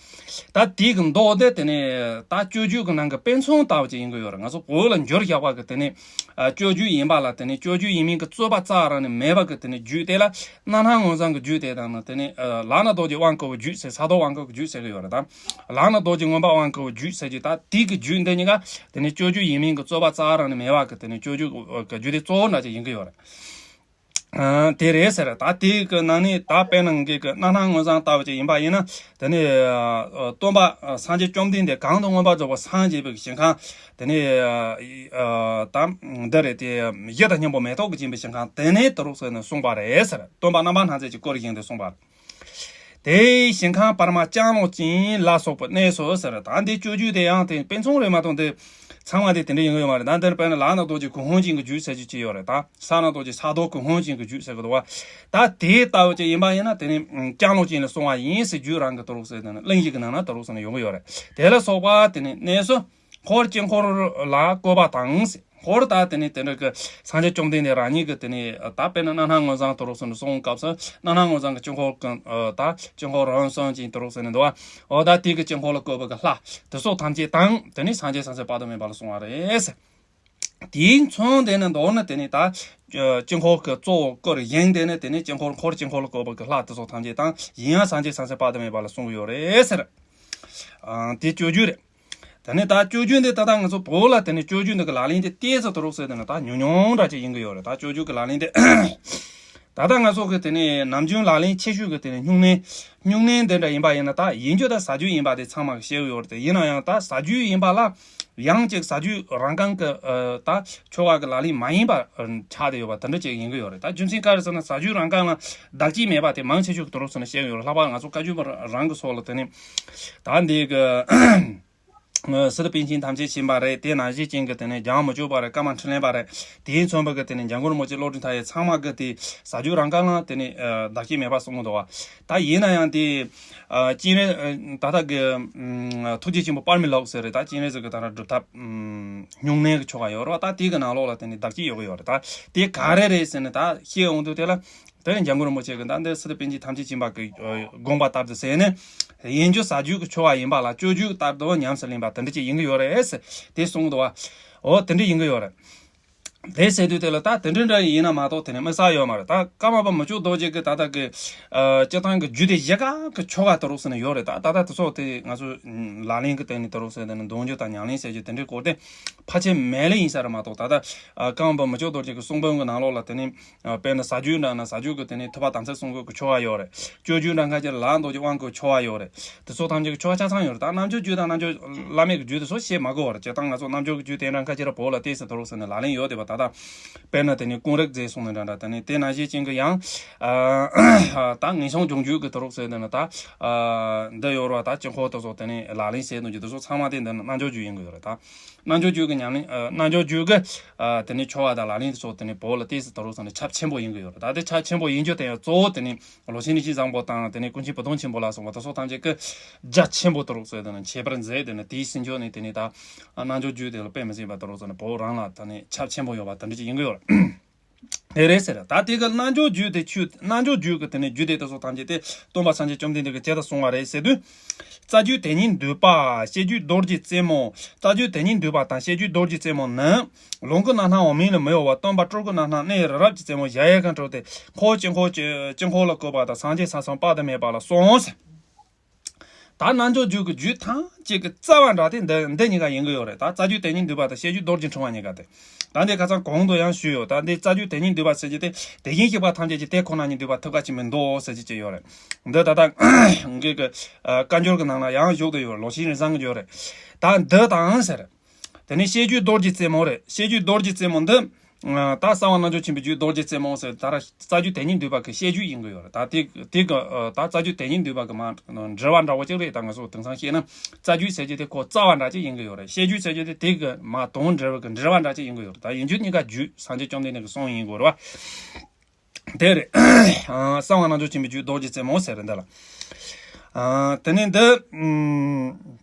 ད་དེ་གི་མདོ་དེ་དེ་ནས་ད་སྤྱོད་རྒྱུད་ཀྱི་ནང་གི་དཔེ་མཚོན་ལྟ་བུ་ཅིག་ཡིན་གི་ཡོད་རེད། ང་ཚོ་བོད་ལ་འགྱུར་བཞག་པ་གི་དེ་ནས། ཨ། སྤྱོད་རྒྱུད་ཡིན་པ་ལ་དེ་ནས་སྤྱོད་རྒྱུད་ཡིན་མིན་གྱི་རྩོད་པ་རྩ་བ་རང་ནས་མེད་པ་གི་དེ་ནས་རྒྱུད་དེ་ལ་རྣམ་སྣང་མངོན་བྱང་གི་རྒྱུད་དེ་དང་ནི། དེ་ནས། ཨ། ལག་ན་རྡོ་རྗེ་དབང་བསྐུར་བའི་རྒྱུད་ཟེར། ས་རྡོ་དབང་བསྐུར་གྱི་རྒྱུད་ཟེར་གི་ཡོད་རེད། ད་ལག་ན་རྡོ་རྗེ་མངོན་པ་དབང་བསྐུར་བའི་རྒྱུད་ཟེར་རྒྱུ། ད་དེ་གི་རྒྱུད་འདི་གཉིས་ཀ་དེ་ནས་སྤྱོད་རྒྱུད་ཡིན་མིན་གྱི་རྩོད་པ་རྩ་བ་རང་ནས་མེད་པ་གི་དེ་ནས་སྤྱོད་རྒྱུད་ཀྱི་རྒྱུད་སྡེ་གཙོ་བོ་འདྲ་ཅིག་ཡིན་གི་ཡོད་རེད། ཨ། དེ་རེད་ཟེར། ད་དེ་གི་ནང་ནས་ད་དཔེར་ན་ངེད་ཀྱི་རྣམ་སྣང་མངོན་བྱང་ལྟ་བུ་ཅིག་ཡིན་པ་ཡིན་ན། དེ་ནས། ཨ། སྟོན་པ། ཨ། སངས་རྒྱས་བཅོམ་ལྡན་འདས་གང་དུ་མངོན་པར་རྫོགས་པར་སངས་རྒྱས་པའི་ཞིང་ཁམས། དེ་ནས། ཨ། ད་འདི་རེད་དེ། གཞི་དང་སྙིང་པོ་མེ་ཏོག་གིས་བརྒྱན་པའི་ཞིང་ཁམས་དེ་ནས་དེ་རུ་ཟེར་ནས་གསུངས་པ་རེད་ཟེར། སྟོན་པ་རྣམ་པར་སྣང་མཛད་ཀྱིས་བསྐུར་ཞིང་དུ་གསུངས་པ། དེའི་ཞིང་ཁམས་བར་མ་ལྕང་ལོ་ཅན་ལ་སོགས་པའི་གནས་སུ་ཟེར། ད་འདི་སྤྱོད་རྒྱུད་དེ་ཡང་དེ་དཔེ་མཚོན་རེད་མ་གཏོགས་འདི་ཚང་མ་དེ་དེ་འདྲ་ཡིན་གི་ཡོད་མ་རེད། ད་འདིར་དཔེར་ན་ལག་ན་རྡོ་རྗེ་གུར་གུམ་ཅན་གྱི་རྒྱུད་ཟེར་རྒྱུ་ཅིག་ཡོད་རེད། ད་ས་ན་རྡོ་རྗེ་ས་རྡོ་གུར་གུམ་ཅན་གྱི་རྒྱུད་ཟེར་གི་འདུག་བ། ད་དེ་ལྟ་བུ་ཅིག་ཡིན་པ་ཡིན་ན་དེ་ནི་ལྕང་ལོ་ཅན་ལ་སོང་བ་ཡིན་ཟེར། རྒྱུད་རང་གི་དེ་རུ་ཟེར་དེ་ནི་གླེང་གཞི་གི་ནང་ན་དེ་རུ་ཟེར་ནས་ཡོང་གི་ཡོད་རེད། དེ་ལ་སོགས་པ་དེ་ནི་གནས་སུ། འཁོར་དཀྱིལ་འཁོར་ལ་བཀོད་པ་དང་། འཁོར་ད་དེ་ནི་དེ་འདྲ་གི་སངས་རྒྱས་བཅོམ་ལྡན་འདས་རང་ཉིད་ཀྱི་དེ་ནི་ད་དཔེར་ན་རྣམ་སྣང་མངོན་བྱང་དེ་རུ་ཟེར་ནས་གསུངས་སྐབས་སུ། རྣམ་སྣང་མངོན་བྱང་གི་དཀྱིལ་འཁོར་གྱི། ད་དཀྱིལ་འཁོར་རང་གསུམ་ཅན་དེ་རུ་ཟེར་ནས་འདུག་བ། འོ་ད་དེ་གི་དཀྱིལ་འཁོར་ལ་བཀོད་པ་གི་ལྷ་དེ་སོགས་ཐམས་ཅད་དང་དེ་ནི་སངས་རྒྱས་སངས་རྒྱས་དཔག་ཏུ་མེད་པ་ལ་གསུངས་པ་རེད། དེའི་མཚོན་དེ་ནི་མདོར་ན་དེ་ནི་ད་དཀྱིལ་འཁོར་གྱི་གཙོ་བོ་བཀུར་ཞིང་། དེ་ནི་དེ་ནི་དཀྱིལ་འཁོར། འཁོར་དཀྱིལ་འཁོར་ལ་བཀོད་པ་གི་ལྷ་དེ་ཚོ་ཐམས་ཅད་དང་། ཡིན་ཡང་སངས་རྒྱས་སངས་རྒྱས་དཔག་ཏུ་མེད་པ་ལ་གསུངས་ཡོད་རེད་ཟེར། ཨ། དེ་སྤྱོད་རྒྱུད་རེད། དེ་ནི་ད་སྤྱོད་རྒྱུད་འདི་ད་ལྟ་ང་ཚོ་བོད་ལ་དེ་ནི་སྤྱོད་རྒྱུད་འདི་གི་ལག་ལེན་དེ་ཏོག་ཙམ་དེ་རུ་ཟེར་དེ་ནི་ད་ཉུང་ཉུང་འདྲ་ཅིག་ཡིན་གི་ཡོད་རེད། ད་སྤྱོད་རྒྱུད་གི་ལག་ལེན་དེ། ད་ལྟ་ང་ཚོ་གི་དེ་ནི་ནམ་རྒྱུན་ལག་ལེན་ཆེ་ཤོས་གི་དེ་ནི་སྨྱུང་གནས། སྨྱུང་གནས་འདི་འདྲ་ཡིན་པ་ཡིན་ན། ད་ཡིན་རྒྱུ་ད་ཟ་རྒྱུ་ཡིན་པ་དེ་ཚང་མ་གི་ཤེས་གི་ཡོད་རེད་དེ། ཡིན་ན་ཡང་ད་ཟ་རྒྱུ་ཡིན་པ་ལ་ཡང་ཅིག་ཟ་རྒྱུ་རང་རྐང་གི། ཨ། ད་ཆོ་ག་གི་ལག་ལེན་མ་ཡིན་པ་ཆགས་བསྡད་ཡོད་པ་དེ་འདྲ་ཅིག་ཡིན་གི་ཡོད་རེད། ད་རྒྱུ་མཚན་ག་རེ་ཟེར་ན། ཟ་རྒྱུ་རང་རྐང་ལ་བདག་གཅེས་མེད་པ་དེ་མང་ཆེ་ཤོས་གི་དེ་རུ་ཟེར་ནས་བཤད་གི་ཡོད་རེད། ལྷག་པར་ང་ཚོ་བཀའ་བརྒྱུད་པ་རང་གི་སོགས་ལ་དེ་ནི་ད་འདི་གི། སི་ཏུ་པཎ་ཆེན་ཐམས་ཅད་མཁྱེན་པ་རེད། དེ་ནང་བཞིན་ཅན་གྱི་དེ་ནས་འཇང་མི་བཅུ་པ་རེད། ཀརྨ་འཕྲིན་ལས་པ་རེད། དེའི་མཚོན་པ་གི་དེ་ནས་འཇམ་མགོན་རིན་པོ་ཆེ། བློ་གྲོས་མཐའ་ཡས། ཚང་མ་གི་དེ་ཟ་རྒྱུ་རང་རྐང་ལ་དེ་ནས། ཨ། བདག་གཅེས་མེད་པ་གསུང་གི་འདུག་བ། ད་ཡིན་ན་ཡང་དེ། ཨ། སྤྱན་རས། ཨ། ད་ལྟ་གི། ཨ། ཐུགས་རྗེ་ཆེན་པོ་དཔག་མེད་ལོག་ཟེར་རེད། ད་སྤྱན་རས་གཟིགས་ཀྱི་ད་ར་སྒྲུབ་ཐབས། ཨ། སྨྱུང་གནས་ཀྱི་ཆོ་ག་ཡོད་རེད་བ། ད་དེ་གི་ནང་ལོགས་ལ་དེ་ནས་བདག་གཅེས་ཡོད་གི་ཡོད་རེད། ད་དེ་ག་རེ་རེད་ཟེར་ནས་ད་བཤད་འོང་དུས་དེ་ལ། དེ་ནི་འཇམ་མགོན་རིན་པོ་ཆེ་གི་ད་འདི་སི་ཏུ་པཎ་ཆེན་ཐམས་ཅད་མཁྱེན་པ་གི། ཨ། དགོངས་པ་ལྟར་དུ་ཟེར་ནས། ཡིན་རྒྱུ་ཟ་རྒྱུ་གི་ཆོ་ག་ཡིན་པ་ལ་སྤྱོད་རྒྱུ་ལྟར་དུ་ཉམས་སུ་ལེན་པ་དེ་འདྲ་ཅིག་ཡིན་གི་ཡོད་རེད་ཟེར་དེ་གསུངས་འདུག་བ། འོ་དེ་འདྲ་ཡིན་གི་ཡོད་རེད། དེ་ཟེར་དུས་དེ་ལ་ད་དེ་འདྲ་འདྲ་ཡིན་ན་མ་གཏོགས་དེ་ནི་དམིགས་བསལ་ཡོད་མ་རེད། ད་ཀརྨ་པ་མི་བཅུ་རྡོ་རྗེ་གི་ད་ལྟ་གི། ཨ། སྤྱིར་བཏང་གི་རྒྱུད་སྡེ་བཞི་ཀ་གི་ཆོ་ག་དེ་རུ་ཟེར་ནས་ཡོད་རེད། ད་ད་ལྟ་དེ་ཚོ་དེ་ང་ཚོ་ལག་ལེན་གི་སྟེང་ནས་དེ་རུ་ཟེར་དེ་ནི་འདོན་རྒྱུ་དང་ཉམས་ལེན་ཟེར་རྒྱུ་དེ་འདྲའི་སྐོར་དེ་ཕལ་ཆེར་མེད་ལེ་ཡིན་ས་རེད་མ་གཏོགས། ད་ལྟ། ཨ། ཀརྨ་པ་མི་བཅུ་རྡོ་རྗེ་གི་གསུང་འབུམ་གི་ནང་ལོགས་ལ་དེ་ནི། ཨ། དཔེར་ན་ཟ་རྒྱུ་འདྲ་ན་ཟ་རྒྱུ་གི་དེ་ནི་ཐུབ་པ་དམ་ཚིག་སྲུང་དགོས་གི་ཆོ་ག་ཡོད་རེད། སྤྱོད་རྒྱུ་འདྲ་ཁ་ཅིག་ལ་ལག་རྡོ་རྗེ་དབང་བསྐུར་ཆོ་ག་ཡོད་རེད། དེ་ཚོ་ཐམས་ཅད་ཀྱི་ཆོ་ག་ཆ་ཚང་ཡོད་རེད། ད་རྣལ་འབྱོར་རྒྱུད་དང་རྣལ་འབྱོར་བླ་མེད་ཀྱི་རྒྱུད་དེ་ཚོ་བཤད་མ་དགོས་པ་རེད། སྤྱིར་བཏང་ང་ཚོ་རྣལ་འབྱོར་གྱི་རྒྱུད་དེ་འདྲ་ཁ་ཅིག་ར་བོད་ལ་ཏོག་ཙམ་དེ་རུ་ཟེར་ནས་ལག་ལེན་ཡོད་བསྡད་པ། ད་ལྟ་དཔེར་ན་དེ་ནི་ཀུན་རིག་མཛེས་གསུངས་ནས་འདྲ་འདྲ། དེ་ནི་དེ་ནང་བཞིན་ཅན་གྱི་ཡང་། ཨ། ད་ངེས་འབྱུང་སྦྱོང་རྒྱུད་ཀྱི་དེ་རུ་ཟེར་དེ་ནི་ད། ཨ། འདི་ཡོད་རེད་བ། ད་དཀྱིལ་འཁོར་དེ་ཚོ་དེ་ནི་ལག་ལེན་བྱེད་དུས་དེ་ཚོ་ཚང་མ་དེ་འདི་ནི་རྣལ་འབྱོར་རྒྱུད་ཡིན་གི་ཡོད་རེད། ད་རྣལ་འབྱོར་རྒྱུད་ཀྱི་ཉམས་ལེན། ཨ། རྣལ་འབྱོར་རྒྱུད་ཀྱི། ཨ། དེ་ནི་ཆོ་ག་དང་ལག་ལེན་དེ་ཚོ་དེ་ནི་བོད་ལ་ཏོག་ཙམ་དེ་རུ་ཟེར་ནས་ཁྱབ་ཆེན་པོ་ཡིན་གི་ཡོད་རེད། ད་དེ་ཁྱབ་ཆེན་པོ་ཡིན་རྒྱུ་དེ་ཡང་གཙོ་བོ་དེ་ནི། ལོ་ཆེན་ཡེ་ཤེས་བཟང་པོ་དང་། དེ་ནས་ཀུན་མཁྱེན་བུ་སྟོན་ཆེན་པོ་ལ་སོགས་པ་དེ་ཚོ་ཐམས་ཅད་ཀྱིས་རྒྱ་ཆེན་པོ་དེ་རུ་ཟེར་དེ་ནི་ཁྱད་པར་མཛད། དེ་ནི་དེའི་ཟིན་ཆོག་ནས་དེ་ནི་ད་རྣལ་འབྱོར་རྒྱུད་དེ་ལ་དཔེ་མི་སྲིད་པ་དེ་རུ་ཟེར་ནས་བོད་རང་ལ་དེ་ནི་ཁྱབ་ཆེན་པོ་ཡོད་པ་དེ་འདྲ་ཅིག་ཡིན་གྱི་ཡོད་རེད། དེ་རེད་ཟེར། ད་དེ་གི་རྣལ་འབྱོར་རྒྱུད་དེ་ཆོས་རྣལ་འབྱོར་རྒྱུད་ཀྱི་དེ་ནས་རྒྱུད་སྡེ་དེ་སོགས་ཐམས་ཅད་དེ་སྟོན་པ་སངས་རྒྱས་བཅོམ་ལྡན་འདས་ཀྱིས་ཇི་ལྟར་གསུངས་པ་རེད་ཟེར་དུས། རྩ་རྒྱུད་དེ་ཉིད་འདུས་པ། བཤད་རྒྱུད་རྡོ་རྗེ་རྩེ་མོ། རྩ་རྒྱུད་དེ་ཉིད་འདུས་པ་དང་བཤད་རྒྱུད་རྡོ་རྗེ་རྩེ་མོ་ནི། ལོངས་སྐུ་རྣམ་སྣང་འོག་མིན་ལ་མི་གཡོ་བ། སྟོན་པ་སྤྲུལ་སྐུ་རྣམ་སྣང་གནས་རི་རབ་ཀྱི་རྩེ་མོ་གཞལ་ཡས་ཁང་སྤྲུལ་ཏེ་འཁོར་དཀྱིལ་འཁོར་དཀྱིལ་འཁོར་ལ་བཀོད་པ་དང་སངས་རྒྱས་ས་མཚམས་དཔག་ཏུ་མེད་པ་ལ་གསུངས་ཟེར། ད་རྣལ་འབྱོར་རྒྱུད་ཀྱི་རྒྱུད་ཐམས་ཅད་ཀྱི་རྩ་བ་འདྲ་དེ་འདི་འདི་གཉིས་ཀ་ཡིན་གྱི་ཡོད་རེད། ད་རྩ་རྒྱུད་དེ་ཉིད་འདུས་པ་དང་བཤད་རྒྱུད་རྡོ་རྗེ་འཕྲེང་བ་གཉིས་ཀ་དེ། ད་འདི་ཁ་སང་གོང་དུ་ཡང་ཞུས་ཡོད། ད་འདི་རྩ་རྒྱུད་དེ་ཉིད་འདུས་པ་ཟེར་གྱི་དེ་དེ་བཞིན་གཤེགས་པ་ཐམས་ཅད་ཀྱི་དེ་ཁོ་ན་ཉིད་འདུས་པ་ཐུབ་དཀའ་ཆེན་པོའི་མདོ་ཟེར་གྱི་ཅིག་ཡོད་རེད། འདི་ད་ལྟ་ངེད་ཀྱི་བཀའ་འགྱུར་གྱི་ནང་ལ་ཡང་བཞུགས་བསྡད་ཡོད་རེད། ལོ་ཆེན་རིན་བཟང་གི་ཡོད་རེད། ད་འདི་དང་ཟེར། དེ་ནས་བཤད་རྒྱུད་རྡོ་རྗེ་རྩེ་མོ་རེད། བཤད་རྒྱུད་རྡོ་རྗེ་རྩེ་མོ་འདི། ད་གསང་བ་རྣལ་འབྱོར་ཆེན་པོའི་རྒྱུད་རྡོ་རྗེ་རྩེ་མོ་ཟེར་ད་ར་རྩ་རྒྱུད་དེ་ཉིད་འདུས་པ་གི་བཤད་རྒྱུད་ཡིན་གྱི་ཡོད་རེད། ད་དེ་དེ་གི་ད་རྩ་རྒྱུད་དེ་ཉིད་འདུས་པ་གི་མ་འབྲེལ་བ་འདྲ་བོ་ཅིག་རེད། ད་ང་ཚོ་དེང་སང་བཤད་ན་རྩ་རྒྱུད་ཟེར་རྒྱུ་དེ་ཁོ་རྩ་བ་འདྲ་ཅིག་ཡིན་གྱི་ཡོད་རེད། བཤད་རྒྱུད་ཟེར་རྒྱུ་དེ་དེ་གི་མ་དོན་འབྲེལ་བ་གི་འབྲེལ་བ་འདྲ་ཅིག་ཡིན་གྱི་ཡོད་རེད། ད་ཡིན་རྒྱུ་གཉིས་ཀ་རྒྱུད་སངས་རྒྱས་བཅོམ་ལྡན་འདས་ཀྱི་གསུང་ཡིན་དགོས་རེད་བ། དེ་རེད། གསང་བ་རྣལ་འབྱོར་ཆེན་པོའི་རྒྱུད་རྡོ་རྗེ་རྩེ་མོ་ཟེར་རེད་འདི་ལ། དེ་ནས་འདི།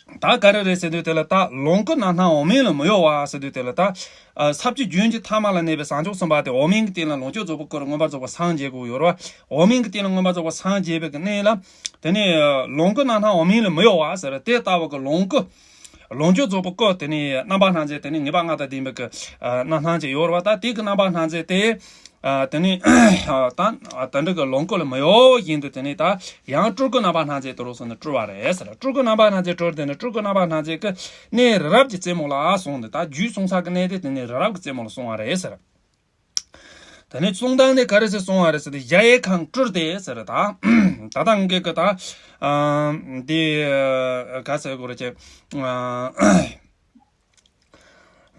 ད་ག་རེ་རེད་ཟེར་དུས་དེ་ལ་ད་ལོངས་སྐུ་རྣམ་སྣང་འོག་མིན་ལ་མི་གཡོ་བ་ཟེར་དུས་དེ་ལ་ད། ས་བཅུ་རྒྱུན་གྱི་ཐ་མ་ལ་གནས་པའི་བྱང་ཆུབ་སེམས་དཔའ་དེ་འོག་མིན་གྱི་སྟེང་ལ་ལོངས་སྤྱོད་རྫོགས་པའི་སྐུ་རུ་མངོན་པར་རྫོགས་པར་སངས་རྒྱས་དགོས་ཡོད་རེད་བ། འོག་མིན་གྱི་སྟེང་ལ་མངོན་པར་རྫོགས་པར་སངས་རྒྱས་པའི་གནས་ལ། དེ་ནས་ལོངས་སྐུ་རྣམ་སྣང་འོག་མིན་ལ་མི་གཡོ་བ་ཟེར་དེ་ལྟ་བུ་གི་ལོངས་སྐུ། ལོངས་སྤྱོད་རྫོགས་པའི་སྐུ་དེ་ནས་རྣམ་པ་སྣ་མཛད་དེ་ནས་ངེས་པ་ལྔ་དང་ལྡན་པའི་གི་རྣམ་སྣང་ཅིག་ཡོད་རེད་བ། ད་དེ་གི་རྣམ་པ་སྣ་མཛད་དེ། དེ་ནས་ད་དེ་འདྲ་གི་ལོངས་སྐུ་ལ་མི་གཡོ་བཞིན་དུ་དེ་ནས་ད་ཡང་སྤྲུལ་སྐུ་རྣམ་པ་སྣ་མཛད་དུ་རོ་སོང་ནས་སྤྲུལ་བ་རེད་ཟེར། སྤྲུལ་སྐུ་རྣམ་པ་སྣ་མཛད་སྤྲུལ་དེ་ནས་སྤྲུལ་སྐུ་རྣམ་པ་སྣ་མཛད་ཀྱི་གནས་རི་རབ་ཀྱི་རྩེ་མོ་ལ་སོང་ནས་ད་རྒྱུད་གསུང་ས་གི་གནས་དེ་དེ་ནས་རི་རབ་ཀྱི་རྩེ་མོ་ལ་སོང་བ་རེད་ཟེར། དེ་ནས་གསུང་སྟངས་དེ་ག་རེ་ཟེར་སོང་བ་རེད་ཟེར་ཏེ་གཞལ་ཡས་ཁང་སྤྲུལ་ཏེ་ཟེར། ད་ད་ལྟ་ངེད་ཀྱི་ད་འདི་ག་ཟེར་དགོས་རེད་ཅེ།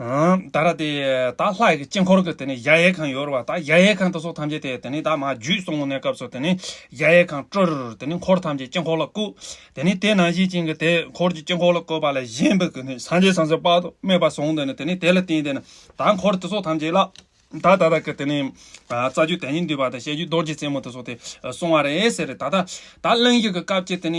ད་ར་དེ་ད་ལྷ་ཡི་དཀྱིལ་འཁོར་གྱི་དེ་ནས་གཞལ་ཡས་ཁང་ཡོད་རེད་བ། ད་གཞལ་ཡས་ཁང་དེ་ཚོ་ཐམས་ཅད་དེ་དེ་ནས་ད་མ་རྒྱུད་གསུང་གནས་སྐབས་སུ་དེ་ནས་གཞལ་ཡས་ཁང་སྤྲུལ། དེ་ནས་འཁོར་ཐམས་ཅད་དཀྱིལ་འཁོར་ལ་བཀོད། དེ་ནས་དེ་ནང་བཞིན་ཅན་གྱི་དེ་འཁོར་གྱི་དཀྱིལ་འཁོར་ལ་བཀོད་པ་ལ་བཞེངས་པའི་གི་ནས་སངས་རྒྱས་སངས་རྒྱས་དཔག་ཏུ་མེད་པ་གསུངས། དེ་ནས་དེ་ནས་དེ་ལ་བརྟེན་དེ་ནས་ད་འཁོར་དེ་ཚོ་ཐམས་ཅད་ལ་ད་ད་ད་གི་དེ་ནས་རྩ་རྒྱུད་དེ་ཉིད་འདུས་པ་དང་བཤད་རྒྱུད་རྡོ་རྗེ་རྩེ་མོ་དེ་ཚོ་དེ་གསུང་བ་རེད་ཟེར། ད་ད་ད་གླེང་གཞི་གི་སྐབས་ཀྱི་དེ་ནས་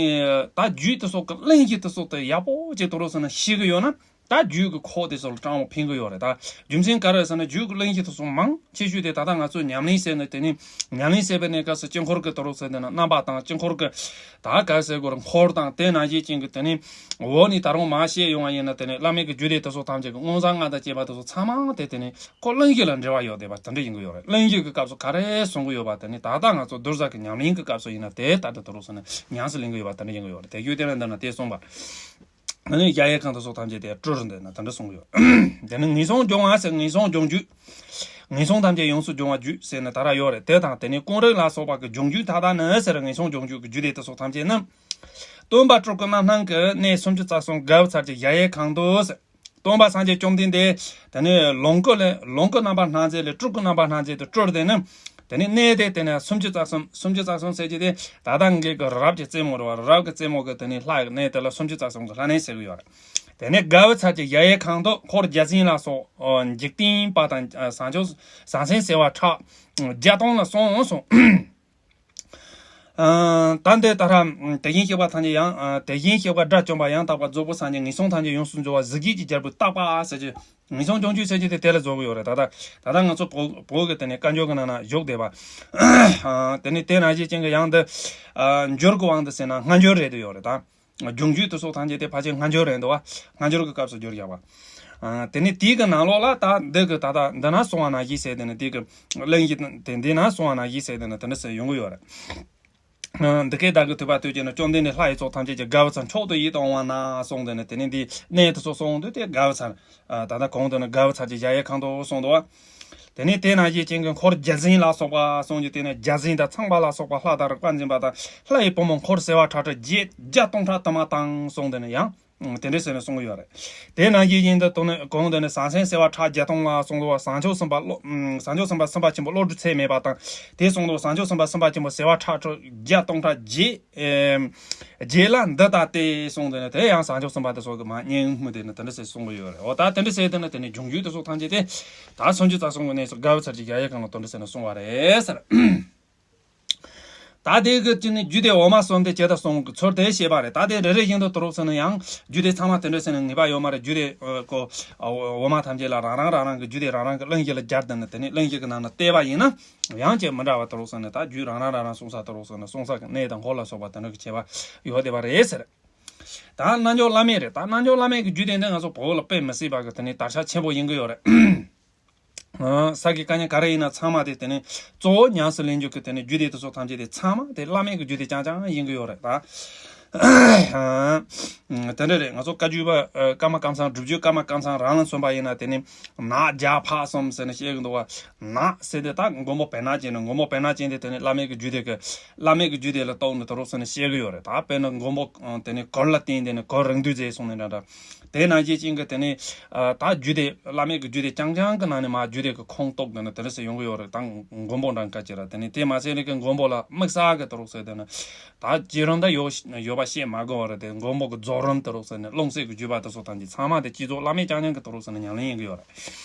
ད་རྒྱུད་དེ་ཚོ་གི་གླེང་གཞི་དེ་ཚོ་དེ་ཡག་པོ་ཅིག་དུ་རོ་སོང་ན་ཤེས་གི་ཡོད་ན། ད་རྒྱུད་ཀྱི་ཁོག་དེ་ཚོ་ལ་དྲང་བོ་ཕན་གི་ཡོད་རེད། ད་རྒྱུ་མཚན་ག་རེ་ཟེར་ན་རྒྱུད་ཀྱི་གླེང་གཞི་དེ་ཚོ་མང་ཆེ་ཤོས་དེ་ད་ལྟ་ང་ཚོས་ཉམས་ལེན་བྱས་ནས་དེ་ནས་ཉམས་ལེན་བྱས་པའི་གནས་སྐབས་སུ་དཀྱིལ་འཁོར་གྱི་དོ་རོགས་ཟེར་དེ་ན་རྣམ་པ་དང་དཀྱིལ་འཁོར་གྱི་ད་ག་ཟེར་དགོས་རེད། འཁོར་དང་དེ་ནང་བཞིན་ཅན་གྱི་དེ་ནས་འོག་ནས་ད་རུང་མ་བཤད་ཡོང་བ་ཡིན་ན་དེ་ནས་བླ་མེད་ཀྱི་རྒྱུད་སྡེ་དེ་ཚོ་ཐམས་ཅད་ཀྱི་མངོན་བྱང་ལྔ་དང་བཅས་པ་དེ་ཚོ་ཚང་མ་དེ་དེ་ནས་ཁོ་གླེང་གཞི་ལ་འབྲེལ་བ་ཡོད་བསྡད་པ་དེ་འདྲ་ཡིན་གྱི་ཡོད་རེད། གླེང་གཞི་གི་སྐབས་སུ་ག་རེ་གསུང་གི་ཡོད་པ་དེ་ནས་ད་ལྟ་ང་ཚོ་བསྡུར་བྱ་གི་ཉམས་ལེན་གྱི་སྐབས་སུ་ཡིན་ན་དེ་ལྟ་དུ་དོ་རོགས་ཟེར་ནས་ཉམས་སུ་ལེན་གྱི་ཡོད་པ་དེ་འདྲ་ཡིན་གྱི་ཡོད་རེད། དེ་རྒྱུད་དེ་ལ་འདི་ན་དེ་གསུངས་པ། ཨ་ནི་གཞལ་ཡས་ཁང་དུ་སོགས་ཐམས་ཅད་དེ་སྤྲུལ་འདི་ན་དེ་འདྲ་གསུངས་ཡོད། དེ་ནི་ངན་སོང་སྦྱོང་བ་ཟེར་ངན་སོང་སྦྱོང་རྒྱུད། ངན་སོང་ཐམས་ཅད་ཡོངས་སུ་སྦྱོང་བ་རྒྱུད་ཟེར་ནི་ད་ར་ཡོད་རེད། དེ་དང་དེ་ནི་ཀུན་རིག་ལ་སོགས་པ་གི་སྦྱོང་རྒྱུད་མཐའ་དག་ནི་ཟེར་ངན་སོང་སྦྱོང་རྒྱུད་ཀྱི་རྒྱུད་སྡེ་དེ་སོགས་ཐམས་ཅད་ནི། སྟོན་པ་སྤྲུལ་སྐུ་རྣམ་སྣང་གི་གནས་སུམ་ཅུ་རྩ་གསུམ་དགའ་བའི་ཚལ་གྱི་གཞལ་ཡས་ཁང་དུ་ཟེར། སྟོན་པ་སངས་རྒྱས་བཅོམ་ལྡན་འདས་དེ་ནི་ལོངས་སྐུ་ལས་ལོངས་སྐུ་རྣམ་པར་སྣང་མཛད་ལས་སྤྲུལ་སྐུ་རྣམ་པར་སྣང་མཛད་དུ་སྤྲུལ་ཏེ་ནི། དེ་ནས་གནས་དེ་དེ་ནས་སུམ་ཅུ་རྩ་གསུམ། སུམ་ཅུ་རྩ་གསུམ་ཟེར་གྱི་དེ་ད་ལྟ་ངེད་ཀྱི་རི་རབ་ཀྱི་རྩེ་མོ་རེད་བ། རི་རབ་ཀྱི་རྩེ་མོ་གི་དེ་ནས་ལྷ་ཡི་གནས་དེ་ལ་སུམ་ཅུ་རྩ་གསུམ་གྱི་ལྷ་གནས་ཟེར་གྱི་ཡོད་རེད། དེ་ནས་དགའ་བའི་ཚལ་གྱི་གཞལ་ཡས་ཁང་དུ་འཁོར་བརྒྱ་བྱིན་ལ་སོགས་འཇིག་རྟེན་པ་དང་བྱང་ཆུབ་བྱང་སེམས་གསལ་བ་ཕྲག་བརྒྱ་སྟོང་ལ་སོང་སོང་། ད་འདི་ལྟར་དེ་བཞིན་གཤེགས་པ་ཐམས་ཅད་ཡང་དེ་བཞིན་གཤེགས་པ་དགྲ་བཅོམ་པ་ཡང་དག་པར་རྫོགས་པའི་སངས་རྒྱས་ངན་སོང་ཐམས་ཅད་ཡོངས་སུ་སྦྱོང་བ་གཟི་བརྗིད་ཀྱི་རྒྱལ་པོས་བརྟག་པ་ཟེར་གྱི། ངན་སོང་སྦྱོང་རྒྱུད་ཟེར་གྱི་དེ་དེ་ལ་རྫོགས་ཀྱི་ཡོད་རེད། ད་ལྟ་ད་ལྟ་ང་ཚོ་བོད་བོད་ཀྱི་དེ་ནས་བཀའ་འགྱུར་གྱི་ནང་ན་བཞུགས་བསྡད་པ། དེ་ནས་དེ་ནང་བཞིན་ཅན་གྱི་ཡང་འདི་འགྱུར་གྱི་དབང་དུ་ཟེར་ན་སྔ་འགྱུར་རེད་དུ་ཡོད་རེད་ད། སྦྱོང་རྒྱུད་དེ་སོགས་ཐམས་ཅད་དེ་ཕལ་ཆེར་སྔ་འགྱུར་རེད་འདུག་བ། སྔ་འགྱུར་གྱི་སྐབས་སུ་བསྒྱུར་བཞག་པ། དེ་ནས་དེའི་གི་ནང་ལོགས་ལ་ད་འདི་གི་ད་ལྟ་འདི་ན་གསུང་བ་ནང་བཞིན་ཟེར་དེ་ནས་དེ་གི་གླེང་གཞི་དེ་འདི་ན་གསུང་བ་ནང་བཞིན་ཟེར་དེ་ནས་དེ་འདྲ་ཟེར་ཡོང་གི་ཡོད་རེད། འདི་སྐད་བདག་གིས་ཐོས་པ་ཐོས་ཀྱང་ནི། བཅོམ་ལྡན་འདས་ལྷ་ཡི་ཚོགས་ཐམས་ཅད་ཀྱིས། དགའ་བའི་ཚལ་མཆོག་ཏུ་ཡིད་དུ་འོང་བ་ན་གསུངས་ཏེ་ནི། དེ་ནས་འདི་གནས་དེ་ཚོ་གསུངས་དུས་དེ་དགའ་བའི་ཚལ། ད་ལྟ་གོང་དུ་ནི་དགའ་བའི་ཚལ་གྱི་གཞལ་ཡས་ཁང་དུ་གསུངས་འདུག་བ། དེ་ནས་དེ་ན་ཡེ་ཅན་གྱི་འཁོར་བརྒྱ་བྱིན་ལ་སོགས་པ་གསུངས་ཀྱི་དེ་ནས་བརྒྱ་བྱིན་དང་ཚངས་པ་ལ་སོགས་པ་ལྷ་དང་རིག་པ་འཛིན་པ་དང་ལྷ་ཡི་བུ་མོ་འཁོར་གསལ་བ་ཕྲག་ཁྲིག་བརྒྱད་བརྒྱ་སྟོང་ཕྲག་དུ་མ་དང་གསུངས་དེ་ནས་ཡང་དེ་འདྲས་ཟེར་ནས་གསུངས་ཀྱི་ཡོད་རེད། དེ་ན་ཡེ་ཡིན་དུ་དོན་ནི་གོང་དུ་ནི་བྱང་སེམས་གསལ་བ་ཕྲག་བརྒྱ་སྟོང་ལ་གསུངས་འདུག་བ། བྱང་ཆུབ་སེམས་དཔའ་བློ་བྱང་ཆུབ་སེམས་དཔའ་སེམས་དཔའ་ཆེན་པོ་བློ་གྲོས་ཚད་མེད་པ་དང་དེ་གསུངས་འདུག་བྱང་ཆུབ་སེམས་དཔའ་སེམས་དཔའ་ཆེན་པོ་གསལ་བ་ཕྲག་ཁྲིག་བརྒྱ་སྟོང་ཕྲག་བརྒྱད། རྗེས་ལ་འདི་ལྟ་སྟེ་གསུངས་དེ་ནི་དེ་ཡང་བྱང་ཆུབ་སེམས་དཔའ་དེ་ཚོ་གི་མ་སྙན་ངག་དེ་ནི་དེ་འདྲ་ཟེར་གསུང་གི་ཡོད་རེད། འོ་ད་དེ་འདྲ་ཟེར་དེ་ནི་དེ་ནི་སྦྱོང་རྒྱུད་དེ་ཚོ་ཐམས་ཅད་དེ་ད་སུམ་ཅུ་རྩ་གསུམ་གི་གནས་སུ་དགའ་བའི་ཚལ་གྱི་གཞལ་ཡས་ཁང་ལ་དེ་འདྲ་ཟེར་ནས་གསུངས་པ་རེད་ཟེར། ད་དེ་གི་དེ་ནི་རྒྱུད་སྡེ་འོག་མ་གསུམ་དེ་ཇི་ལྟར་གསུངས་ཀྱི་ཚུལ་དེ་བཤད་པ་རེད། ད་དེ་རེ་རེ་བཞིན་དུ་དུ་རུག་ཟེར་ན་ཡང་རྒྱུད་སྡེ་ཚང་མ་དེ་འདྲ་ཟེར་ན་ངེས་པ་ཡོད་མ་རེད། རྒྱུད་སྡེ་ཨ་ཀོ་ཨ་འོག་མ་ཐམས་ཅད་ལ་རང་རང་རང་རང་གི་རྒྱུད་སྡེ་རང་རང་གི་གླེང་གཞི་ལ་སྦྱར་བསྡད་ནས་དེ་ནི་གླེང་གཞི་གི་ནང་ན་བལྟས་པ་ཡིན་ན་ཡང་ཅིག་མི་འདྲ་བ་དུ་རུག་ཟེར་ན། ད་རྒྱུད་རང་རང་རང་རང་གསུང་ས་དུ་རུག་ཟེར་ན་གསུང་ས་གི་གནས་དང་འཁོར་ལ་སོགས་པ་དེ་འདྲ་གི་ཁྱད་པར་ཡོད་བསྡད་པ་རེད་ཟེར། ད་རྣལ་འབྱོར་བླ་མེད་རེད། ད་རྣལ་འབྱོར་བླ་མེད་ཀྱི་རྒྱུད་སྡེ་འདི་ང་ཚོ་བོད་ལ་དཔེ་མི་སྲིད་པ་གི་དེ་ནི་དར་ཆ་ཆེན་པོ་ཡིན་གི་ཡོད་རེད། ཨ་ས་དགེ་བཀའ་རྙིང་ག་རེ་ཡིན་ན་ཚང་མ་དེ་དེ་ནི་གཙོ་བོ་ཉམས་སུ་ལེན་རྒྱུ་གི་དེ་ནི་རྒྱུད་སྡེ་དེ་ཚོ་ཐམས་ཅད་དེ་ཚང་མ་དེ་བླ་མེད་ཀྱི་རྒྱུད་སྡེ་རྐྱང་རྐྱང་ཡིན་གི་ཡོད་རེད་ད། ཨ་དེ་འདྲ་རེད། ང་ཚོ་བཀའ་བརྒྱུད་པ་ཨ་ཀརྨ་ཀཾ་ཚང་། སྒྲུབ་བརྒྱུད་ཀརྨ་ཀཾ་ཚང་རང་ལ་མཚོན་པ་ཡིན་ན་དེ་ནི་ནགས་རྒྱ་ཕག་གསུམ་ཟེར་ནས་བཤད་གི་འདུག་བ། ནགས་ཟེར་དེ་ད་མགོན་པོ་བེར་ནག་ཅན་ནི། མགོན་པོ་བེར་ནག་ཅན་དེ་དེ་ནི་བླ་མེད་ཀྱི་རྒྱུད་སྡེ་གི་བླ་མེད་ཀྱི་རྒྱུད་སྡེ་ལ་གཏོགས་ནས་དུ་རུག་ཟེར་ནས་བཤད་གི་ཡོད་རེད། ད་དཔེར་ན་མགོན་པོ་ཨ་དེ་ནི་གུར་ལ་བརྟེན་དེ་ནི་གུར་རིང་བསྡུས་མཛད་གསུངས་ནས་འདྲ་འདྲ། དེ་ནང་བཞིན་ཅན་གྱི་དེ་ནི་ཨ་ད་རྒྱུད་སྡེ་བླ་མེད་ཀྱི་རྒྱུད་སྡེ་རྐྱང་རྐྱང་གི་ནང་ནས་མ་རྒྱུད་སྡེ་གི་ཁོངས་གཏོགས་དེ་ནི་དེ་འདྲ་ཟེར་ཡོང་གི་ཡོད་རེད། ད་མགོན་པོ་འདྲ་འགའ་ཅིག་ར། དེ་ནི་དེ་མ་ཟད་ནི་གི་མགོན་པོ་ལ་དམིགས་བསལ་གྱི་དུ་རུག་ཟེར་དེ་ནི་ད་བསྐྱེད་རིམ་ད་ཡོད་ཡོད་པ་བཤད་མ་དགོས་པ་རེད། དེ་མགོན་པོ་གི་རྫོགས་རིམ་དུ་རུག་ཟེར་ནས་རླུང་བསྲེ་གི་བརྒྱུད་པ་དེ་ཚོ་ཐམས་ཅད་ཚང་མ་དེ་བསྐྱེད་རྫོགས་བླ་མེད་རྐྱང་རྐྱང་གི་དུ་རུག་ཟེར་ནས་ཉམས་ལེན་ཡིན་གི་ཡོད་རེད།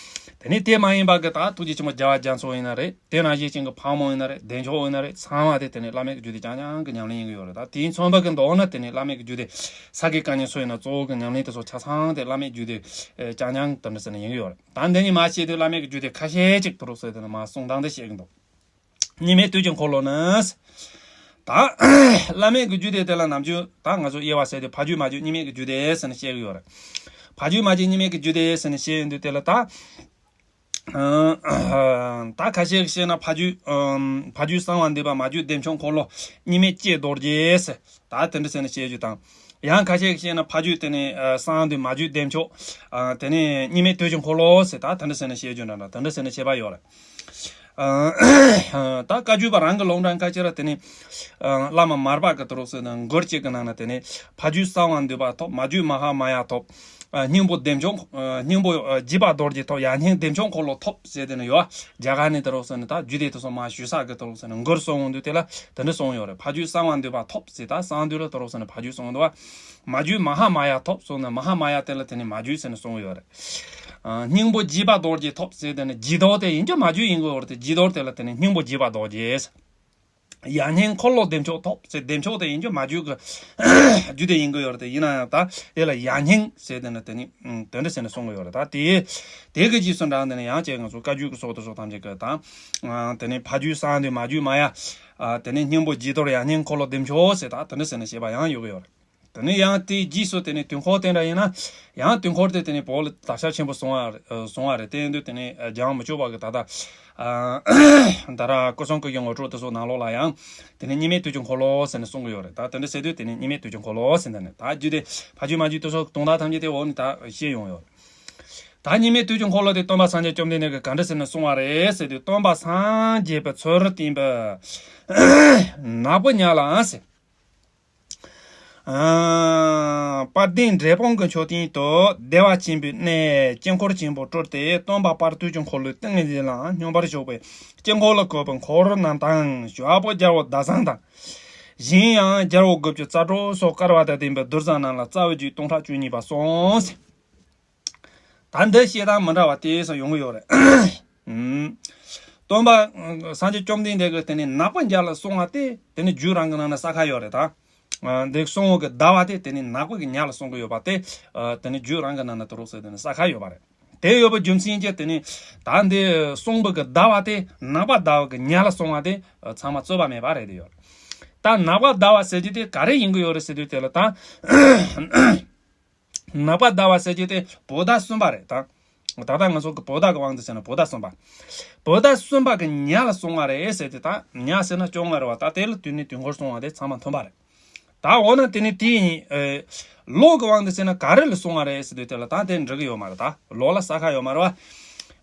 དེ་ནི་དེ་མ་ཡིན་པ་གི་ད་ཐུགས་རྗེ་ཆེན་པོ་རྒྱལ་བ་རྒྱ་མཚོ་ཡིན་ན་རེད། དེ་ནང་བཞིན་ཅན་གྱི་ཕག་མོ་ཡིན་ན་རེད། བདེ་མཆོག་ཡིན་ན་རེད། ཚང་མ་དེ་དེ་ནི་བླ་མེད་ཀྱི་རྒྱུད་སྡེ་རྐྱང་རྐྱང་གི་ཉམས་ལེན་ཡིན་གི་ཡོད་རེད། ད་དེའི་མཚོན་པ་གི་མདོར་ན་དེ་ནི་བླ་མེད་ཀྱི་རྒྱུད་སྡེ་ས་དགེ་བཀའ་རྙིང་ཚོ་ཡིན་ན་གཙོ་བོ་གི་ཉམས་ལེན་དེ་ཚོ་ཆ་ཚང་དེ་བླ་མེད་རྒྱུད་སྡེ་རྐྱང་རྐྱང་དེ་འདྲ་ཟེར་ནས་ཡིན་གི་ཡོད་རེད། ད་འདི་ནི་མ་བཤད་དུས་བླ་མེད་ཀྱི་རྒྱུད་སྡེ་ཁ་ཤས་ཅིག་དུ་རུག་ཟེར་དེ་ནི་མ་གསུང་སྟངས་འདི་བཤད་གི་འདུག་གཉིས་མེད་དུས་ཀྱི་འཁོར་ལོ་ནི། ད་བླ་མེད་ཀྱི་རྒྱུད་སྡེ་དེ་ལ་ནམ་རྒྱུན་ད་ང་ཚོ་དབྱེ་བ་ཟེར་དུས་ཕ་རྒྱུད་མ་རྒྱུད་གཉིས་མེད་ཀྱི་རྒྱུད་སྡེ་ཟེར་ནས་བཤད་གི་ཡོད་རེད། ཕ་རྒྱུད་མ་རྒྱུད་གཉིས་མེད་ཀྱི་རྒྱུད་སྡེ་ཟེར་ནས་བཤད་ཡོང་དུས་དེ་ལ་ད་ཨ་ད་ཁ་ཤས་ཀྱིས་བཤད་ན་ཕ་རྒྱུད་ཨམ་ཕ་རྒྱུད་གསང་བ་འདུས་པ། མ་རྒྱུད་བདེ་མཆོག་འཁོར་ལོ། གཉིས་མེད་ཀྱེ་རྡོ་རྗེ་ཟེར་ད་དེ་འདྲ་ཟེར་ནས་བཤད་རྒྱུ་དང་། ཡང་ཁ་ཤས་ཀྱིས་བཤད་ན་ཕ་རྒྱུད་དེ་ནི་ཨ་གསང་འདུས། མ་རྒྱུད་བདེ་མཆོག་ཨ་དེ་ནི་གཉིས་མེད་དུས་ཀྱི་འཁོར་ལོ་ཟེར་ད་དེ་འདྲ་ཟེར་ནས་བཤད་རྒྱུ་འདྲ་འདྲ་དེ་འདྲ་ཟེར་ནས་བཤད་པ་ཡོད་རེད། ཨ་ད་བཀའ་བརྒྱུད་པ་རང་གི་ལུང་དྲངས་ཁ་ཅིག་ར་དེ་ནི་ཨ་བླ་མ་མར་པ་གི་དུ་རུག་ཟེར་ན་མགུར་གཅིག་གི་ནང་ན་དེ་ནི་ཕ་རྒྱུད་གསང་བ་འདུས་པ་ཐོབ། མ་རྒྱུད་མ་ཧཱ་མ་ཡ་ཐོབ། ཨ་སྙིང་པོ་བདེ་མཆོག་ཨ་སྙིང་པོ་ཨ་འཇིགས་པ་རྡོ་རྗེ་ཐོབ། ཡང་སྙིང་བདེ་མཆོག་འཁོར་ལོ་ཐོབ་ཟེར་དེ་ནི་ཡོད། རྒྱ་གར་ནས་དུ་རུག་ཟེར་ན་ད་རྒྱུད་སྡེ་དེ་ཚོ་མ་ཞུ་ས་གི་དུ་རུག་ཟེར་ན་མགུར་གསུང་འོང་དུས་དེ་ལ་དེ་འདྲ་གསུང་ཡོད་རེད། ཕ་རྒྱུད་གསང་བ་འདུས་པ་ཐོབ་ཟེར་ད་གསང་འདུས་ལ་དུ་རུག་ཟེར་ན་ཕ་རྒྱུད་གསུང་འདུག་བ། མ་རྒྱུད་མ་ཧཱ་མ་ཡ་ཐོབ་གསུངས་ན་མ་ཧཱ་མ་ཡ་དེ་ལ་དེ་ནི་མ་རྒྱུད་ཟེར་ནས་གསུང་ཡོད་རེད། ཨ་སྙིང་པོ་འཇིགས་པ་རྡོ་རྗེ་ཐོབ་ཟེར་དེ་ནི་འཇིགས་རྡོར་དེ་ཡིན་རྒྱུ་མ་རྒྱུད་ཡིན་དགོས་པ་རེད་དེ། འཇིགས་རྡོར་དེ་ལ་དེ་ནི་སྙིང་པོ་འཇིགས་པ་རྡོ་རྗེ། ཡང་སྙིང་འཁོར་ལོ་བདེ་མཆོག་ཐོབ་ཟེར། བདེ་མཆོག་དེ་ཡིན་རྒྱུ་མ་རྒྱུད་ཀྱི་རྒྱུད་དེ་ཡིན་དགོས་ཡོད་རེད་དེ། ཡིན་ན་ཡང་ད་དེ་ལ་ཡང་སྙིང་ཟེར་དེ་ནི་དེ་ནི་དེ་འདྲ་ཟེར་ནས་གསུང་གི་ཡོད་རེད། ད་དེ་དེ་གི་རྗེས་སུ་འབྲངས་དེ་ནི་ཡང་ཅིག་ང་ཚོ་བཀའ་བརྒྱུད་ཀྱི་སོགས་དེ་སོགས་ཐམས་ཅད་ཀྱི་ད་དེ་ནི་ཕ་རྒྱུད་གསང་འདུས། མ་རྒྱུད་མ་ཡ། ཨ་དེ་ནས་སྙིང་པོ་འཇིགས་རྡོར། ཡང་སྙིང་འཁོར་ལོ་བདེ་མཆོག་ཟེར་ད་དེ་འདྲ་ཟེར་ནས་བཤད་པ་ཡང་ཡོད་ཀྱི་ཡོད་རེད། དེ་ནས་ཡང་དེའི་རྗེས་སུ་དེ་ནས་དུས་འཁོར་དེ་འདྲ་ཡིན་ན་ཡང་དུས་འཁོར་དེ་དེ་ནས་བོད་ལ་དར་ཆ་ཆེན་པོ་སོང་བ་རེད། སོང་བ་རེད། དེ་ཡིན་དུས་དེ་ནས་ཨ་རྒྱལ་དབང་མི་བསྐྱོད་པ་གི་ད་ལྟ་ཨ་ད་ར་སྐུ་གསུང་གི་ཡུམ་ངོ་སྤྲོད་དེ་ཚོ་ནང་ལོགས་ལ་ཡང་དེ་ནས་གཉིས་མེད་དུས་ཀྱི་འཁོར་ལོ་ཟེར་ནས་གསུང་གི་ཡོད་རེད། ད་དེ་འདྲ་ཟེར་དུས་དེ་ནས་གཉིས་མེད་དུས་ཀྱི་འཁོར་ལོ་ཟེར་ནས་ད་རྒྱུད་དེ་ཕ་རྒྱུད་མ་རྒྱུད་དེ་ཚོ་དོན་དག་ཐམས་ཅད་དེ་འོག་ནས་ད་བཤད་ཡོང་ཡོད་རེད། ད་གཉིས་མེད་དུས་ཀྱི་འཁོར་ལོ་དེ་སྟོན་པ་སངས་རྒྱས་བཅོམ་ལྡན་འདས་ཀྱིས་ག་འདྲ་ཟེར་ནས་གསུངས་པ་རེད་ཟེར་དུས། སྟོན་པ་སངས་རྒྱས་པའི་ཚུལ་བསྟན་པའི་ནག་པོ་ཉ་ལ་ཟེར། ཨ་དཔལ་ལྡན་འབྲས་སྤུངས་ཀྱི་མཆོད་རྟེན་དུ་བདེ་བ་ཆེན་པོའི་གནས་དཀྱིལ་འཁོར་ཆེན་པོ་སྤྲུལ་ཏེ། སྟོན་པ་དཔལ་དུས་ཀྱི་འཁོར་ལོའི་ཏིང་ངེ་འཛིན་ལ་སྙོམས་པར་ཞུགས་པའི་དཀྱིལ་འཁོར་ལ་བཀོད་པའི་འཁོར་རྣམས་དང་། ཞབས་པོ་རྒྱལ་པོ་ཟླ་བཟང་དང་། གཞན་ཡང་རྒྱལ་པོ་དགུ་བཅུ་རྩ་དྲུག་སོགས་དཀར་བ་དང་ལྡན་པའི་རྡུལ་ཚོན་རྣམས་ལ་རྩ་བའི་རྒྱུད་སྟོང་ཕྲག་བཅུ་གཉིས་པ་གསུངས། ད་འདི་བཤད་སྟངས་མི་འདྲ་བ་དེ་སུ་ཡོང་གི་ཡོད་རེད། ཨུམ། སྟོན་པ་སངས་རྒྱས་བཅོམ་ལྡན་འདས་ཀྱིས་དེ་ནི་ནག་པོ་ཉ་ལ་གསུངས་པ་དེ་དེ་ནི་རྒྱུད་རང་གི་ནང་ན་ས་ཁ་ཡོད་རེད་ད། ཨ་འདི་གསུང་བ་གི་ཟླ་བ་དེ་དེ་ནི་ནག་པོ་གི་ཉ་ལ་གསུང་གི་ཡོད་པ་དེ། ཨ་དེ་ནི་རྒྱུད་རང་གི་ནང་ན་དུ་རུག་ཟེར་དེ་ནི་ས་ཁ་ཡོད་པ་རེད། དེ་ཡོད་པའི་རྒྱུ་མཚན་གྱིས་དེ་ནི་ད་འདི་གསུང་བ་གི་ཟླ་བ་དེ་ནག་པ་ཟླ་བ་གི་ཉ་ལ་གསུང་བ་དེ་ཚང་མ་རྩོད་པ་མེད་པ་རེད་དེ་ཡོད་རེད། ད་ནག་པ་ཟླ་བ་ཟེར་རྒྱུ་དེ་ག་རེ་ཡིན་གི་ཡོད་རེད་ཟེར་དུས་དེ་ལ་ད། ནག་པ་ཟླ་བ་ཟེར་རྒྱུ་དེ་བོད་ཟླ་གསུམ་པ་རེད་ད། ད་ལྟ་ང་ཚོ་གི་བོད་ཟླ་གི་དབང་དུ་བྱས་ན་བོད་ཟླ་གསུམ་པ། བོད་ཟླ་གསུམ་པ་གི་ཉ་ལ་གསུང་བ་རེད་ཟེར་ཏེ། ད་ཉ་ཟེར་ན་བཅོ་ལྔ་རེད་བ། ད་དེ་ལ་དུས་ནི་དུས་འཁོར་གསུང་བ་དེ་ཚང་མ་མཐུན་པ་རེད། ད་འོ་ན་དེ་ནི་དེ་ཡིན། ཨེ་ལོ་གི་དབང་དུ་བྱས་ན་ག་རེ་ལ་གསུང་བ་རེད་ཟེར་དུས་དེ་ལ་ད་དེ་འགྲིག་གི་ཡོད་མ་རེད། ད་ལོ་ལ་ས་ཁ་ཡོད་མ་རེད་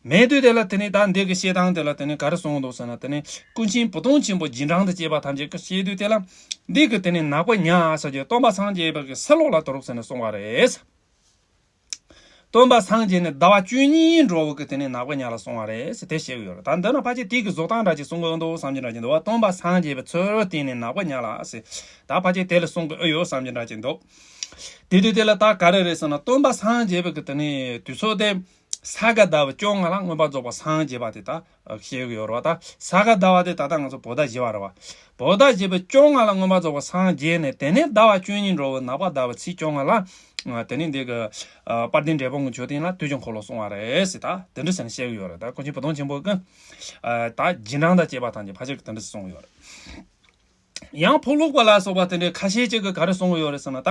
བ། མེད་དུས་དེ་ལ་དེ་ནི་ད་འདི་གི་བཤད་སྟངས་དེ་ལ་དེ་ནི་ག་རེ་གསུང་གི་འདུག་ཟེར་ན། དེ་ནི་ཀུན་མཁྱེན་བུ་སྟོན་ཆེན་པོ་རྗེས་འབྲང་དུ་བཅས་པ་ཐམས་ཅད་ཀྱིས་བཤད་དུས་དེ་ལ། འདི་གི་དེ་ནི་ནག་པོ་ཉ་ཟེར་རྒྱུ་སྟོན་པ་སངས་རྒྱས་པ་གི་ཕྱི་ལོགས་ལ་དུ་རུག་ཟེར་ནས་གསུང་བ་རེད། སྟོན་པ་སངས་རྒྱས་ནས་ཟླ་བ་བཅུ་གཉིས་འགྲོ་བ་གི་དེ་ནི་ནག་པོ་ཉ་ལ་གསུང་བ་རེད་ཟེར་དེ་བཤད་གི་ཡོད་རེད། ད་འདི་ན་ཕལ་ཆེར་དེ་གི་བཟོ་སྟངས་འདྲ་ཅིག་གསུང་གི་འདུག་བསམ་གྱི་འདྲ་ཅིག་འདུག་བ། སྟོན་པ་སངས་རྒྱས་པའི་ཚུལ་བསྟན་ནས་ནག་པོ་ཉ་ལ་ཟེར། ད་ཕལ་ཆེར་དེ་ལ་གསུང་གི་ཨེ་ཡོད་བསམ་གྱི་འདྲ་ཅིག་འདུག་དེ་དུས་དེ་ལ་ད་ག་རེ་རེད་ཟེར་ན། སྟོན་པ་སངས་རྒྱས་པ་གི་དེ་ནི་དུས་ཚོད་དེ། ས་ག་ཟླ་བ་བཅོ་ལྔ་ལ་མངོན་པར་རྫོགས་པར་སངས་རྒྱས་པ་དེ་ད་བཤད་ཀྱི་ཡོད་རེད་བ། ད་ས་ག་ཟླ་བ་དེ་ད་ལྟ་ང་ཚོ་བོད་ཟླ་བཞི་པ་རེད་བ། བོད་ཟླ་བཞི་པའི་བཅོ་ལྔ་ལ་མངོན་པར་རྫོགས་པར་སངས་རྒྱས་ནས། དེ་ནས་ཟླ་བ་བཅུ་གཉིས་འགྲོ་བའི་ནག་པ་ཟླ་བའི་ཚེས་བཅོ་ལྔ་ལ། དེ་ནས་འདི་གི་དཔལ་ལྡན་འབྲས་སྤུངས་ཀྱི་མཆོད་རྟེན་ལ་དུས་ཀྱི་འཁོར་ལོ་གསུང་བ་རེད་ཟེར། ད་དེ་འདྲ་ཟེར་ནས་བཤད་ཀྱི་ཡོད་རེད། ད་ཀུན་མཁྱེན་བུ་སྟོན་ཆེན་པོ་གི་ད་རྗེས་འབྲང་དང་བཅས་པ་ཐམས་ཅད་ཕལ་ཆེར་དེ་འདྲ་ཟེར་གསུངས་ཀྱི་ཡོད་རེད། ཡང་ཕོ་ལོག་པ་ལ་སོགས་པ་དེ་འདྲའི་ཁ་ཤས་ཅིག་གིས་ག་རེ་གསུང་གི་ཡོད་རེད་ཟེར་ན། ད་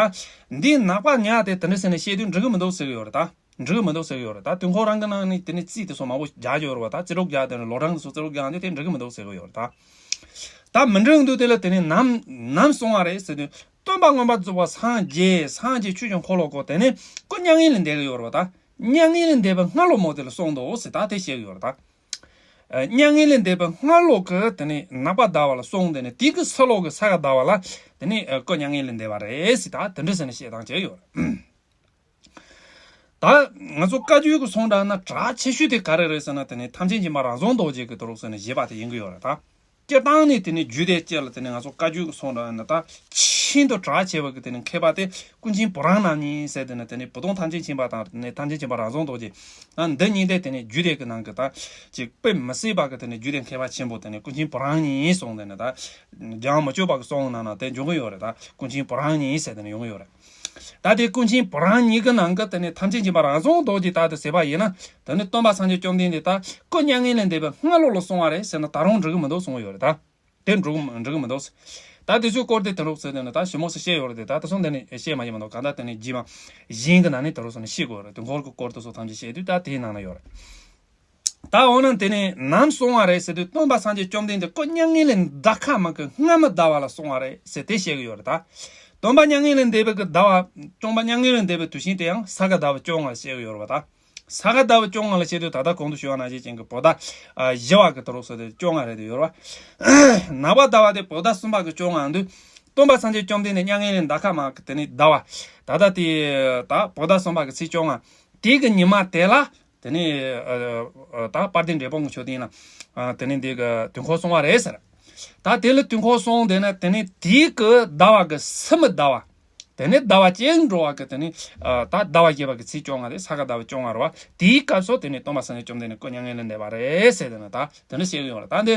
འདིའི་ནག་པ་ཉག་དེ་དེ་འདྲ་ཟེར་ནས་བཤད་དུས་འགྲིག་གི་མི་འདུག་ཟེར་གི་ཡོད་རེད། ད་འགྲིག་གི་མི་འདུག་ཟེར་གི་ཡོད་རེད། ད་དུས་འཁོར་རང་གི་ནང་ནས་དེ་ནས་རྩིས་དེ་ཚོ་མང་པོ་རྒྱག་གི་ཡོད་རེད་བ། ད་རྩིས་རོགས་རྒྱག་དེ་ནས་ལོ་གྲངས་དེ་ཚོ་རྩིས་རོགས་རྒྱག་དུས་དེ་འགྲིག་གི་མི་འདུག་ཟེར་གི་ཡོད་རེད། ད་ད་མི་འགྲིག་འདུག་དེ་ལ་དེ་ནས་ནམ་ནམ་གསུང་བ་རེད་ཟེར་དུས། སྟོན་པ་མངོན་པར་རྫོགས་པ་སངས་རྒྱས། སངས་རྒྱས་ཆོས་ཀྱི་འཁོར་ལོ་བསྐོར། དེ་ནས་སྐུ་མྱ་ངན་ལས་འདས་གི་ཡོད་རེད་བ། ད་མྱ་ངན་ལས་འདས་པའི་སྔ་ལོ་མོ་དེ་ལ་གསུངས་འདུག་ཟེར། ད་དེ་བཤད་གི་ཡོད་རེད། ད་མྱ་ངན་ལས་འདས་པའི་སྔ་ལོ་གི་དེ་ནས་ནག་པ་ཟླ་བ་ལ་གསུངས། དེ་ནས་དེ་གི་ཕྱི་ལོ་གི་ས་ག་ཟླ་བ་ལ་དེ་ནས་སྐུ་མྱ་ངན་ལས་འདས་པ་རེད་ཟེར། ད་དེ་འདྲ་ཟེར་ནས་བཤད་སྟངས་བྱས་ཡོད་རེད། ད་ང་ཚོ་བཀའ་བརྒྱུད་ཀྱི་གསུང་དྲངས་ན་གྲགས་ཆེ་ཤོས་དེ་ག་རེ་རེད་ཟེར་ན། དེ་ནས་ཐམས་ཅད་མཁྱེན་པ་རང་བྱུང་རྡོ་རྗེ་གི་དུ་རུ་ཟེར་ནས་བཞེད་པ་དེ་ཡིན་གི་ཡོད་རེད། ད་སྤྱིར་བཏང་ནས་དེ་ནས་རྒྱུད་སྡེ་སྤྱི་ལ་དེ་ནས་ང་ཚོ་བཀའ་བརྒྱུད་ཀྱི་གསུང་དྲངས་ན། ད་ཤིན་ཏུ་གྲགས་ཆེ་བ་གི་དེ་ནས་མཁས་པ་དེ་ཀུན་མཁྱེན་བུ་རམ་རྣམ་གཉིས་ཟེར། དེ་ནས་དེ་ནས་བུ་སྟོན་ཐམས་ཅད་མཁྱེན་པ་དང་། དེ་ནས་ཐམས་ཅད་མཁྱེན་པ་རང་བྱུང་རྡོ་རྗེ། ད་འདི་གཉིས་དེ་དེ་ནས་རྒྱུད་སྡེ་གི་ནང་གི་ད་ཅིག་དཔེ་མི་སྲིད་པ་གི་དེ་ནས་རྒྱུད་སྡེ་མཁས་པ་ཆེན་པོ་དེ་ནས་ཀུན་མཁྱེན་བུ་རམ་གཉིས་གསུངས། དེ་ནས་ད་རྒྱལ་བ་མི་བསྐྱོད་པ་གི་གསུང་ནང་ན་དེ་འབྱུང་གི་ཡོད་རེད། ད་ཀུན་མཁྱེན་བུ་རམ་གཉིས་ཟེར་དེ་ནས་ཡོང་གི་ཡོད་རེད། ད་དེ་ཀུན་མཁྱེན་བུ་རམ་གཉིས་ཀྱི་ནང་གི་དེ་ནས་ཐམས་ཅད་མཁྱེན་པ་རང་བྱུང་རྡོ་རྗེ་ད་དེ་ཟེར་བ་ཡིན་ན། དེ་ནས་སྟོན་པ་སངས་རྒྱས་བཅོམ་ལྡན་འདས་ད་སྐུ་མྱ་ངན་ལས་འདས་པའི་སྔ་ལོ་ལ་གསུང་བ་རེད་ཟེར་ན་ད་རུང་འགྲིག་གི་མི་འདུག་གསུང་གི་ཡོད་རེད། ད་དེ་འགྲིག་འགྲིག་གི་མི་འདུག། ད་དེ་ཚོའི་སྐོར་དེ་དེ་འདྲ་ཟེར་དེ་ནས་ད་ཞིབ་མོ་ཟེར་བཤད་ཡོད་རེད་དེ། ད་དེ་ཚོ་འདི་ནས་བཤད་མ་ཡིན་མི་འདུག། གང་ལྟར་དེ་ནས་རྗེས་མ་གཞན་གྱི་ནང་ནས་དེ་འདྲ་ཟེར་ནས་བཤད་དགོས་རེད། དུས་འཁོར་གྱི་སྐོར་དེ་ཚོ་ཐམས་ཅད་བཤད་དུས་ད་དེའི་ནང་ན་ཡོད་རེད། ད་འོ་ན་དེ་ནས་ནམ་གསུང་བ་རེད་ཟེར་དུས། སྟོན་པ་སངས་རྒྱས་བཅོམ་ལྡན་འདས་སྐུ་མྱ་ངན་ལས་འདའ་ཁ་མ་གི་སྔ་མོ་ཟླ་བ་ལ་གསུང་བ་རེད་ཟེར་དེ་བཤད་གི་ཡོད་རེད། ད་སྟོན་པ་མྱ་ངན་ལས་འདས་པའི་གི་ཟླ་བ། སྟོན་པ་མྱ་ངན་ལས་འདས་པའི་དུས་ཆེན་དེ་ཡང་ས་ག་ཟླ་བ་བཅོ་ལྔ་ལ་བཤད་གི་ཡོད་རེད་བ། ད་ས་ག་ཟླ་བ་བཅོ་ལྔ་ལ་བཤད་དུས་ད་ལྟ་གོང་དུ་ཞུས་པ་ནང་བཞིན་ཅན་གྱི་བོད་ཟླ་བཞི་བ་གི་དུ་རུ་ཟེར་དེ་བཅོ་ལྔ་རེད་དེ་ཡོད་རེད་བ། ནག་པ་ཟླ་བ་དེ་བོད་ཟླ་གསུམ་པ་གི་བཅོ་ལྔ་འདུག། སྟོན་པ་སངས་རྒྱས་བཅོམ་ལྡན་འདས་མྱ་ངན་ལས་འདའ་ཁ་མ་གི་དེ་ནས་ཟླ་བ། ད་ལྟ་དེ་ད་བོད་ཟླ་གསུམ་པ་གི་ཚེས་བཅོ་ལྔ། དེ་གི་ཉི་མ་དེ་ལ་དེ་ནས་ཨ་ཨ་ད་དཔལ་ལྡན་འབྲས་སྤུངས་ཀྱི་མཆོད་རྟེན་ལ་ཨ་དེ་ནས་འདི་གི་དུས་འཁོར་གསུང་བ་རེད་ཟེར། ད་དེ་ལ་དུས་འཁོར་གསུང་དེ་ནས་དེ་ནས་དེ་གི་ཟླ་བ་གི་སུམ་པའི་ཟླ་བ། དེ་ནས་ཟླ་བ་གཅིག་འགྲོ་བ་གི་དེ་ནས་ཨ་ད་ཟླ་བ་བཞི་པ་གི་ཚེས་བཅོ་ལྔ་རེད། ས་ག་ཟླ་བ་བཅོ་ལྔ་རེད་བ། དེའི་སྐབས་སུ་དེ་ནས་སྟོན་པ་སངས་རྒྱས་བཅོམ་ལྡན་འདས་སྐུ་མྱ་ངན་ལས་འདས་པ་རེད་ཟེར། དེ་ནས་ད་དེ་འདྲ་བཤད་གི་ཡོད་རེད། ད་འདི་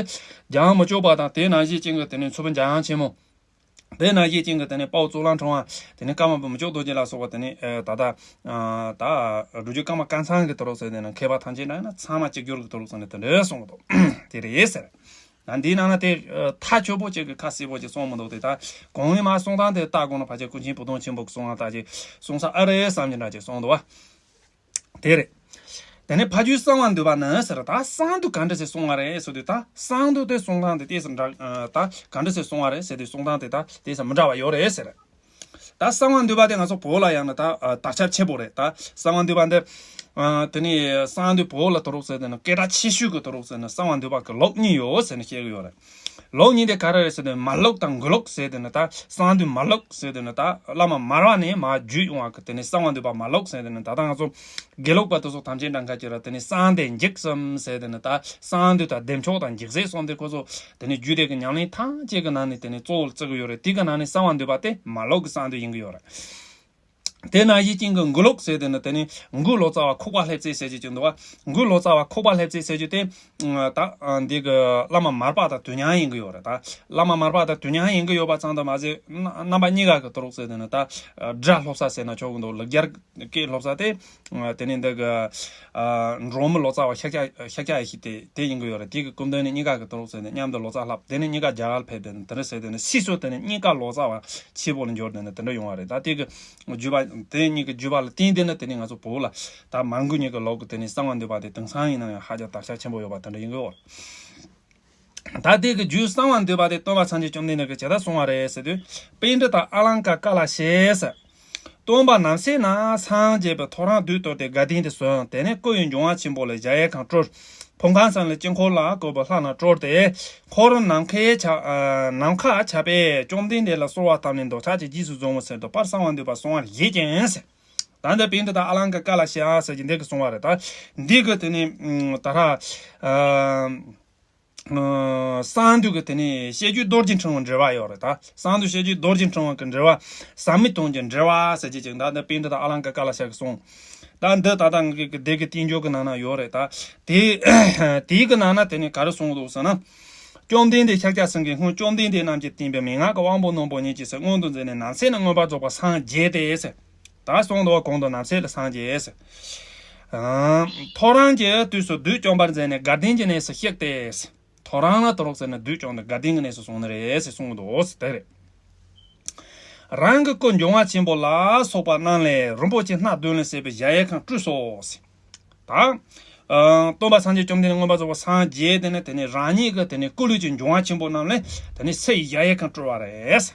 རྒྱལ་བ་མི་བསྐྱོད་པ་དང་དེ་ནང་བཞིན་ཅན་གྱི་དེ་ནས་མཚུར་ཕུ་འཇམ་དབྱངས་ཆེན་མོ། དེ་ནང་བཞིན་ཅན་གྱི་དེ་ནས་དཔའ་བོ་གཙུག་ལག་ཕྲེང་བ། དེ་ནས་ཀརྨ་པ་མི་བསྐྱོད་རྡོ་རྗེ་ལ་སོགས་པ། དེ་ནས་ཨ་ད་ལྟ་ཨ་ད་སྒྲུབ་བརྒྱུད་ཀརྨ་སྐལ་བཟང་གི་དུ་རུ་ཟེར། དེ་ནས་མཁས་པ་ཐམས་ཅད་ན་ཡིན་ན་ཚང་མ་གཅིག་གྱུར་གྱི་དུ་རུ་ཟེར་ནས་དེ་འདྲ་གསུངས་འདུག། དེ་རེད་ཟེར། ད་འདིའི་ནང་ན་དེ་ཨ་ཐག་ཆོད་པོ་ཅིག་གི་ཁ་གསལ་པོ་ཅིག་གསུངས་མི་འདུག། དེ་ད་གོང་ནས་མར་གསུང་སྟངས་དེ་ལྟ་དགོས་ན་ཕལ་ཆེར་ཀུན་མཁྱེན་བུ་སྟོན་ཆེན་པོ་གི་གསུང་ལ་ལྟ་ཅིག་གསུང་ས་ཨ་རེད་བསམ་གྱི་འདྲ་ཅིག་གསུངས་འདུག་བ། དེ་རེད། དེ་ནས་ཕ་རྒྱུད་གསང་བ་འདུས་པ་ནི་ཟེར། ད་གསང་འདུས་ག་འདྲ་ཟེར་གསུང་བ་རེད་ཟེར་དུས། ད་གསང་འདུས་དེ་གསུང་སྟངས་དེ་ཏོག་ཙམ་འདྲ། ད་ག་འདྲ་ཟེར་གསུང་བ་རེད་ཟེར་དུས་གསུང་སྟངས་དེ་ད་ཏོག་ཙམ་མི་འདྲ་བ་ཡོད་རེད་ཟེར། ད་གསང་བ་འདུས་པ་དེ་ང་ཚོ་བོད་ལ་ཡང་ན་ད་དར་ཁྱབ་ཆེན་པོ་རེད། ད་གསང་བ་འདུས་པ་འདི་དེ་ནས་གསང་འདུས་བོད་ལ་དུ་རུ་ཟེར་དེ་ནི་སྐད་གྲགས་ཆེ་ཤོས་ཀྱི་དུ་རུ་ཟེར་ནི་གསང་བ་འདུས་པ་གི་ལུགས་གཉིས་ཡོད་ཟེར་ནས་བཤད་ཀྱི་ཡོད་རེད། ལུགས་གཉིས་དེ་ག་རེ་རེད་ཟེར་དུས། མར་ལུགས་དང་མགོ་ལུགས་ཟེར་དེ་ནི། ད་གསང་འདུས་མར་ལུགས་ཟེར་དེ་ནི་ད་བླ་མ་མར་པ་ནས་མར་བརྒྱུད་ཡོང་བ་གི་དེ་ནི་གསང་བ་འདུས་པ་མར་ལུགས་ཟེར་དེ་ནི། ད་ལྟ་ང་ཚོ་དགེ་ལུགས་པ་དེ་ཚོ་ཐམས་ཅད་འདྲ་མཁན་ཅིག་ར། དེ་ནི་གསང་བདེ་འཇིགས་གསུམ་ཟེར་དེ་ནི། ད་གསང་འདུས་དང་བདེ་མཆོག་དང་འཇིགས་བྱེད་གསུམ་དེ་ཁོ་ཚོ་དེ་ནི་རྒྱུད་སྡེ་གི་ཉམས་ལེན་ཐམས་ཅད་ཀྱི་ནང་ནས་དེ་ནི་གཙོ་བོར་བརྩི་གི་ཡོད་རེད། དེ་གི་ནང་ནས་གསང་བ་འདུས་པ་དེ་མར་ལུགས་ཀྱི་གསང་འདུས་ཡིན་གི་ཡོད་རེད། དེ་ནང་བཞིན་ཅན་གྱི་མགོ་ལུགས་ཟེར་དེ་ནི་དེ་ནི་མགོའི་ལོ་ཙཱ་བ་ཁུག་པ་ལྷས་བཙས་ཟེར་རྒྱུ་ཅིག་འདུག་བ། མགོའི་ལོ་ཙཱ་བ་ཁུག་པ་ལྷས་བཙས་ཟེར་རྒྱུ་དེ་ད་འདི་གི་བླ་མ་མར་པ་དང་དུས་མཉམ་ཡིན་གི་ཡོད་རེད། ད་བླ་མ་མར་པ་དང་དུས་མཉམ་ཡིན་གི་ཡོད་པ་ཙམ་དུ་མ་ཟད། རྣམ་པ་གཉིས་ཀ་གི་དུ་རུ་ཟེར་དེ་ནི་ད་སྒྲ་སློབ་ས་ཟེར་ན་ཆོག་གི་འདུག། ལེགས་སྦྱར་སྐད་སློབ་ས་དེ། དེ་ནས་འདི་གི་ཨ་འབྲོག་མི་ལོ་ཙཱ་བ་ཤཱཀྱ་ཤཱཀྱ་ཡེ་ཤེས་དེ་དེ་ཡིན་གི་ཡོད་རེད། དེ་གི་སྐུ་མདུན་ནས་གཉིས་ཀ་གི་དུ་རུ་ཟེར་ནས་མཉམ་དུ་ལོ་ཙཱ་བསླབས། དེ་ནས་གཉིས་ཀ་རྒྱ་གར་ཕེབས། དེ་ནས་དེ་འདྲ་ཟེར། དེ་ནས་སྲིད་སུ་དེ་ནས་གཉིས་ཀ་ལོ་ཙཱ་བ་ཆེན་པོ་ལ་འགྱུར། དེ་ནས་དེ་འདྲ་ཡོང་བ་རེད། ད་དེ་གི་བརྒྱུད་པ་དེ་གཉིས་ཀྱི་བརྒྱུད་པ་ལ་བརྟེན་ཏེ་ནི་དེ་ནས་ང་ཚོ་བོད་ལ་ད་མར་མགོ་གཉིས་ཀྱི་ལུགས་ཀྱི་དེ་ནས་གསང་བ་འདུས་པ་དེ་དེང་སང་ཡིན་ན་ཡང་ཧ་ཅང་དར་ཁྱབ་ཆེན་པོ་ཡོད་པ་དེ་འདྲ་ཡིན་གི་ཡོད། ད་དེ་གི་རྒྱུད་གསང་བ་འདུས་པ་དེ་སྟོན་པ་སངས་རྒྱས་བཅོམ་ལྡན་འདས་ཀྱིས་ཇི་ལྟར་གསུངས་པ་རེད་ཟེར་དུས། པཎྜི་ཏ་ཨ་ལང་ཀ་ཀ་ལ་ཤཱི་ཟེར། སྟོན་པ་ནམ་ཞིག་ན་སངས་རྒྱས་པའི་ཐོ་རངས་དུས་གཏོར་ཏེ་དགའ་ལྡན་དུ་བྱོན། དེ་ནས་སྐུ་ཡི་འབྱུང་བ་ཆེན་པོ་ལས་གཞལ་ཡས་ཁང་སྤྲུལ། ཕོ་ཁང་གསུམ་ལས་དཀྱིལ་འཁོར་ལ་བཀོད་པའི་ལྷ་རྣམས་སྤྲུལ་ཏེ། འཁོར་ནམ་མཁའི་ཆ་ཨ་ནམ་མཁའ་ཁྱབ་པས་བཅོམ་ལྡན་འདས་ལ་གསོལ་བ་བཏབ་ནས་འདོད་ཆགས་ཀྱི་རྗེས་སུ་བཟུང་བའི་ཕྱིར་དུ་དཔལ་གསང་བ་འདུས་པ་གསུང་བར་བཞེད་ཅིང་ཟེར། ད་འདི་པཎྜི་ཏ་ཨ་ལང་ཀ་ཀ་ལ་ཤཱི་ཟེར་གྱི་འདི་གིས་གསུངས་པ་རེད། ད་འདི་གི་དེ་ནས་ད་ར་ཨ་གསང་འདུས་ཀྱི་དེ་ནས་བཤད་རྒྱུད་རྡོ་རྗེ་འཕྲེང་བའི་འགྲེལ་པ་ཡོད་རེད། ད་གསང་འདུས་བཤད་རྒྱུད་རྡོ་རྗེ་འཕྲེང་བ་གི་འགྲེལ་པ། ཟབ་མོའི་དོན་གྱི་འགྲེལ་པ་ཟེར་གྱི་ཅིག། ད་འདི་པཎྜི་ཏ་ཨ་ལང་ཀ་ཀ་ལ་ཤཱི་གིས་གསུངས། ད་འདི་ད་ལྟ་ངས་ཀྱི་སྡེ་གི་བསྟན་བཅོས་ཀྱི་ནང་ན་ཡོད་རེད་ད། དེ་དེའི་གི་ནང་ན་དེ་ནས་ག་རེ་གསུངས་འདུག་ཟེར་ན། བཅོམ་ལྡན་འདས་ཤཱཀྱ་སེང་གེ་སྔོན་བཅོམ་ལྡན་འདས་རྣམས་ཀྱིས་བསྟན་པའི་མན་ངག་གི་དབང་པོ་རྣོན་པོ་ཉིད་ཀྱིས་སྔོན་དུ་མཛད་ནས་ནམ་ཟད་ནས་མངོན་པར་རྫོགས་པར་སངས་རྒྱས་ཏེ་ཟེར། ད་གསུངས་འདུག་གོང་དུ་ནམ་ཟད་ལ་སངས་རྒྱས་ཟེར། ཨ། ཐོ་རངས་ཀྱི་དུས་སུ་བདུད་བཅོམ་པར་མཛད་ནས་དགའ་ལྡན་གྱི་གནས་སུ་གཤེགས་ཏེ་ཟེར། ཐོ་རངས་ལ་དོ་རོགས་ཟེར་ནས་བདུད་བཅོམ་ནས་དགའ་ལྡན་གྱི་གནས་སུ་སོང་ནི་རེད་ཟེར་གསུངས་འདུག་ཟེར་དེ་རེད། རང་གི་སྐུ་འབྱུང་བ་ཆེན་པོ་ལ་སོགས་པ་རྣམས་ལས་རིན་པོ་ཆེ་སྣ་བདུན་ལས་གསལ་བའི་གཞལ་ཡས་ཁང་སྤྲུལ་སོ་ཟེར། ད། ཨ། སྟོན་པ་སངས་རྒྱས་བཅོམ་ལྡན་འདས་མངོན་པར་རྫོགས་པར་སངས་རྒྱས་དེ་ནས་དེ་ནས་རང་ཉིད་ཀྱི་དེ་ནས་སྐུ་ལུས་ཀྱི་འབྱུང་བ་ཆེན་པོ་རྣམས་ལས་དེ་ནས་ཚེ་ཡི་གཞལ་ཡས་ཁང་སྤྲུལ་བ་རེད།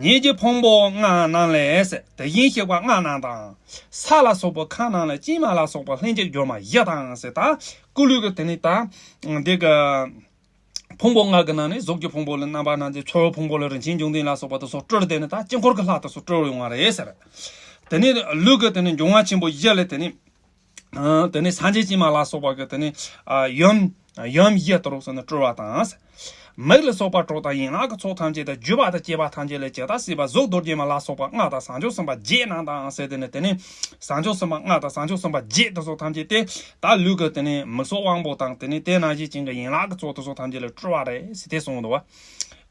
ཉིད་ཀྱི་ཕུང་པོ་ལྔ་རྣམས་ལས་ཟེར། དེ་བཞིན་གཤེགས་པ་ལྔ་རྣམས་དང་། ས་ལ་སོགས་པའི་ཁམས་རྣམས་ལས་སྐྱེས་མ་ལ་སོགས་པ་ལྷན་ཅིག་སྦྱོར་མ་བཞི་དང་ཟེར། ད་སྐུ་ལུས་ཀྱི་དེ་ནས་ད། འདི་གི་ཕུང་པོ་ལྔ་གི་ནང་ནས་གཟུགས་ཀྱི་ཕུང་པོ་ལ་རྣམ་པར་སྣང་མཛད། ཚོར་བའི་ཕུང་པོ་ལ་རིན་ཆེན་འབྱུང་ལྡན་ལ་སོགས་པ་དེ་ཚོ་སྤྲུལ་ཏེ་ནི་ད་དཀྱིལ་འཁོར་གྱི་ལྷ་དེ་ཚོ་སྤྲུལ་ཡོང་བ་རེད་ཟེར། དེ་ནས་ལུས་ཀྱི་དེ་ནས་འབྱུང་བ་ཆེན་པོ་བཞི་ལས་དེ་ནས། ཨ། དེ་ནས་སངས་རྒྱས་སྐྱེས་མ་ལ་སོགས་པ་གི་དེ་ནས། ཨ། ཡུམ། ཡུམ་བཞི་དོ་རོགས་ཟེར་ནས་སྤྲུལ་བ་དང་། མིག་ལ་སོགས་པ་དྲུག་དང་ཡན་ལག་གི་ཚོགས་ཐམས་ཅད་དང་། རྒྱུ་བ་དང་བཅས་པ་ཐམས་ཅད་ལས་ཇི་ལྟར་གསལ་བ་གཟུགས་རྡོ་རྗེ་མ་ལ་སོགས་པ་ལྔ་དང་། བྱང་ཆུབ་སེམས་དཔའ་བརྒྱད་རྣམས་དང་ཟེར། དེ་ནས་དེ་ནས་བྱང་ཆུབ་སེམས་དཔའ་ལྔ་དང་། བྱང་ཆུབ་སེམས་དཔའ་བརྒྱད་དེ་ཚོ་ཐམས་ཅད་དེ་ད་ལུས་ཀྱི་དེ་ནས་མིག་སོགས་དབང་པོ་དང་། དེ་ནས་དེ་ནང་བཞིན་ཅན་གྱི་ཡན་ལག་གི་ཚོགས་དེ་ཚོ་ཐམས་ཅད་ལས་སྤྲུལ་བ་རེད་ཟེར་དེ་གསུངས་འདུག་བ།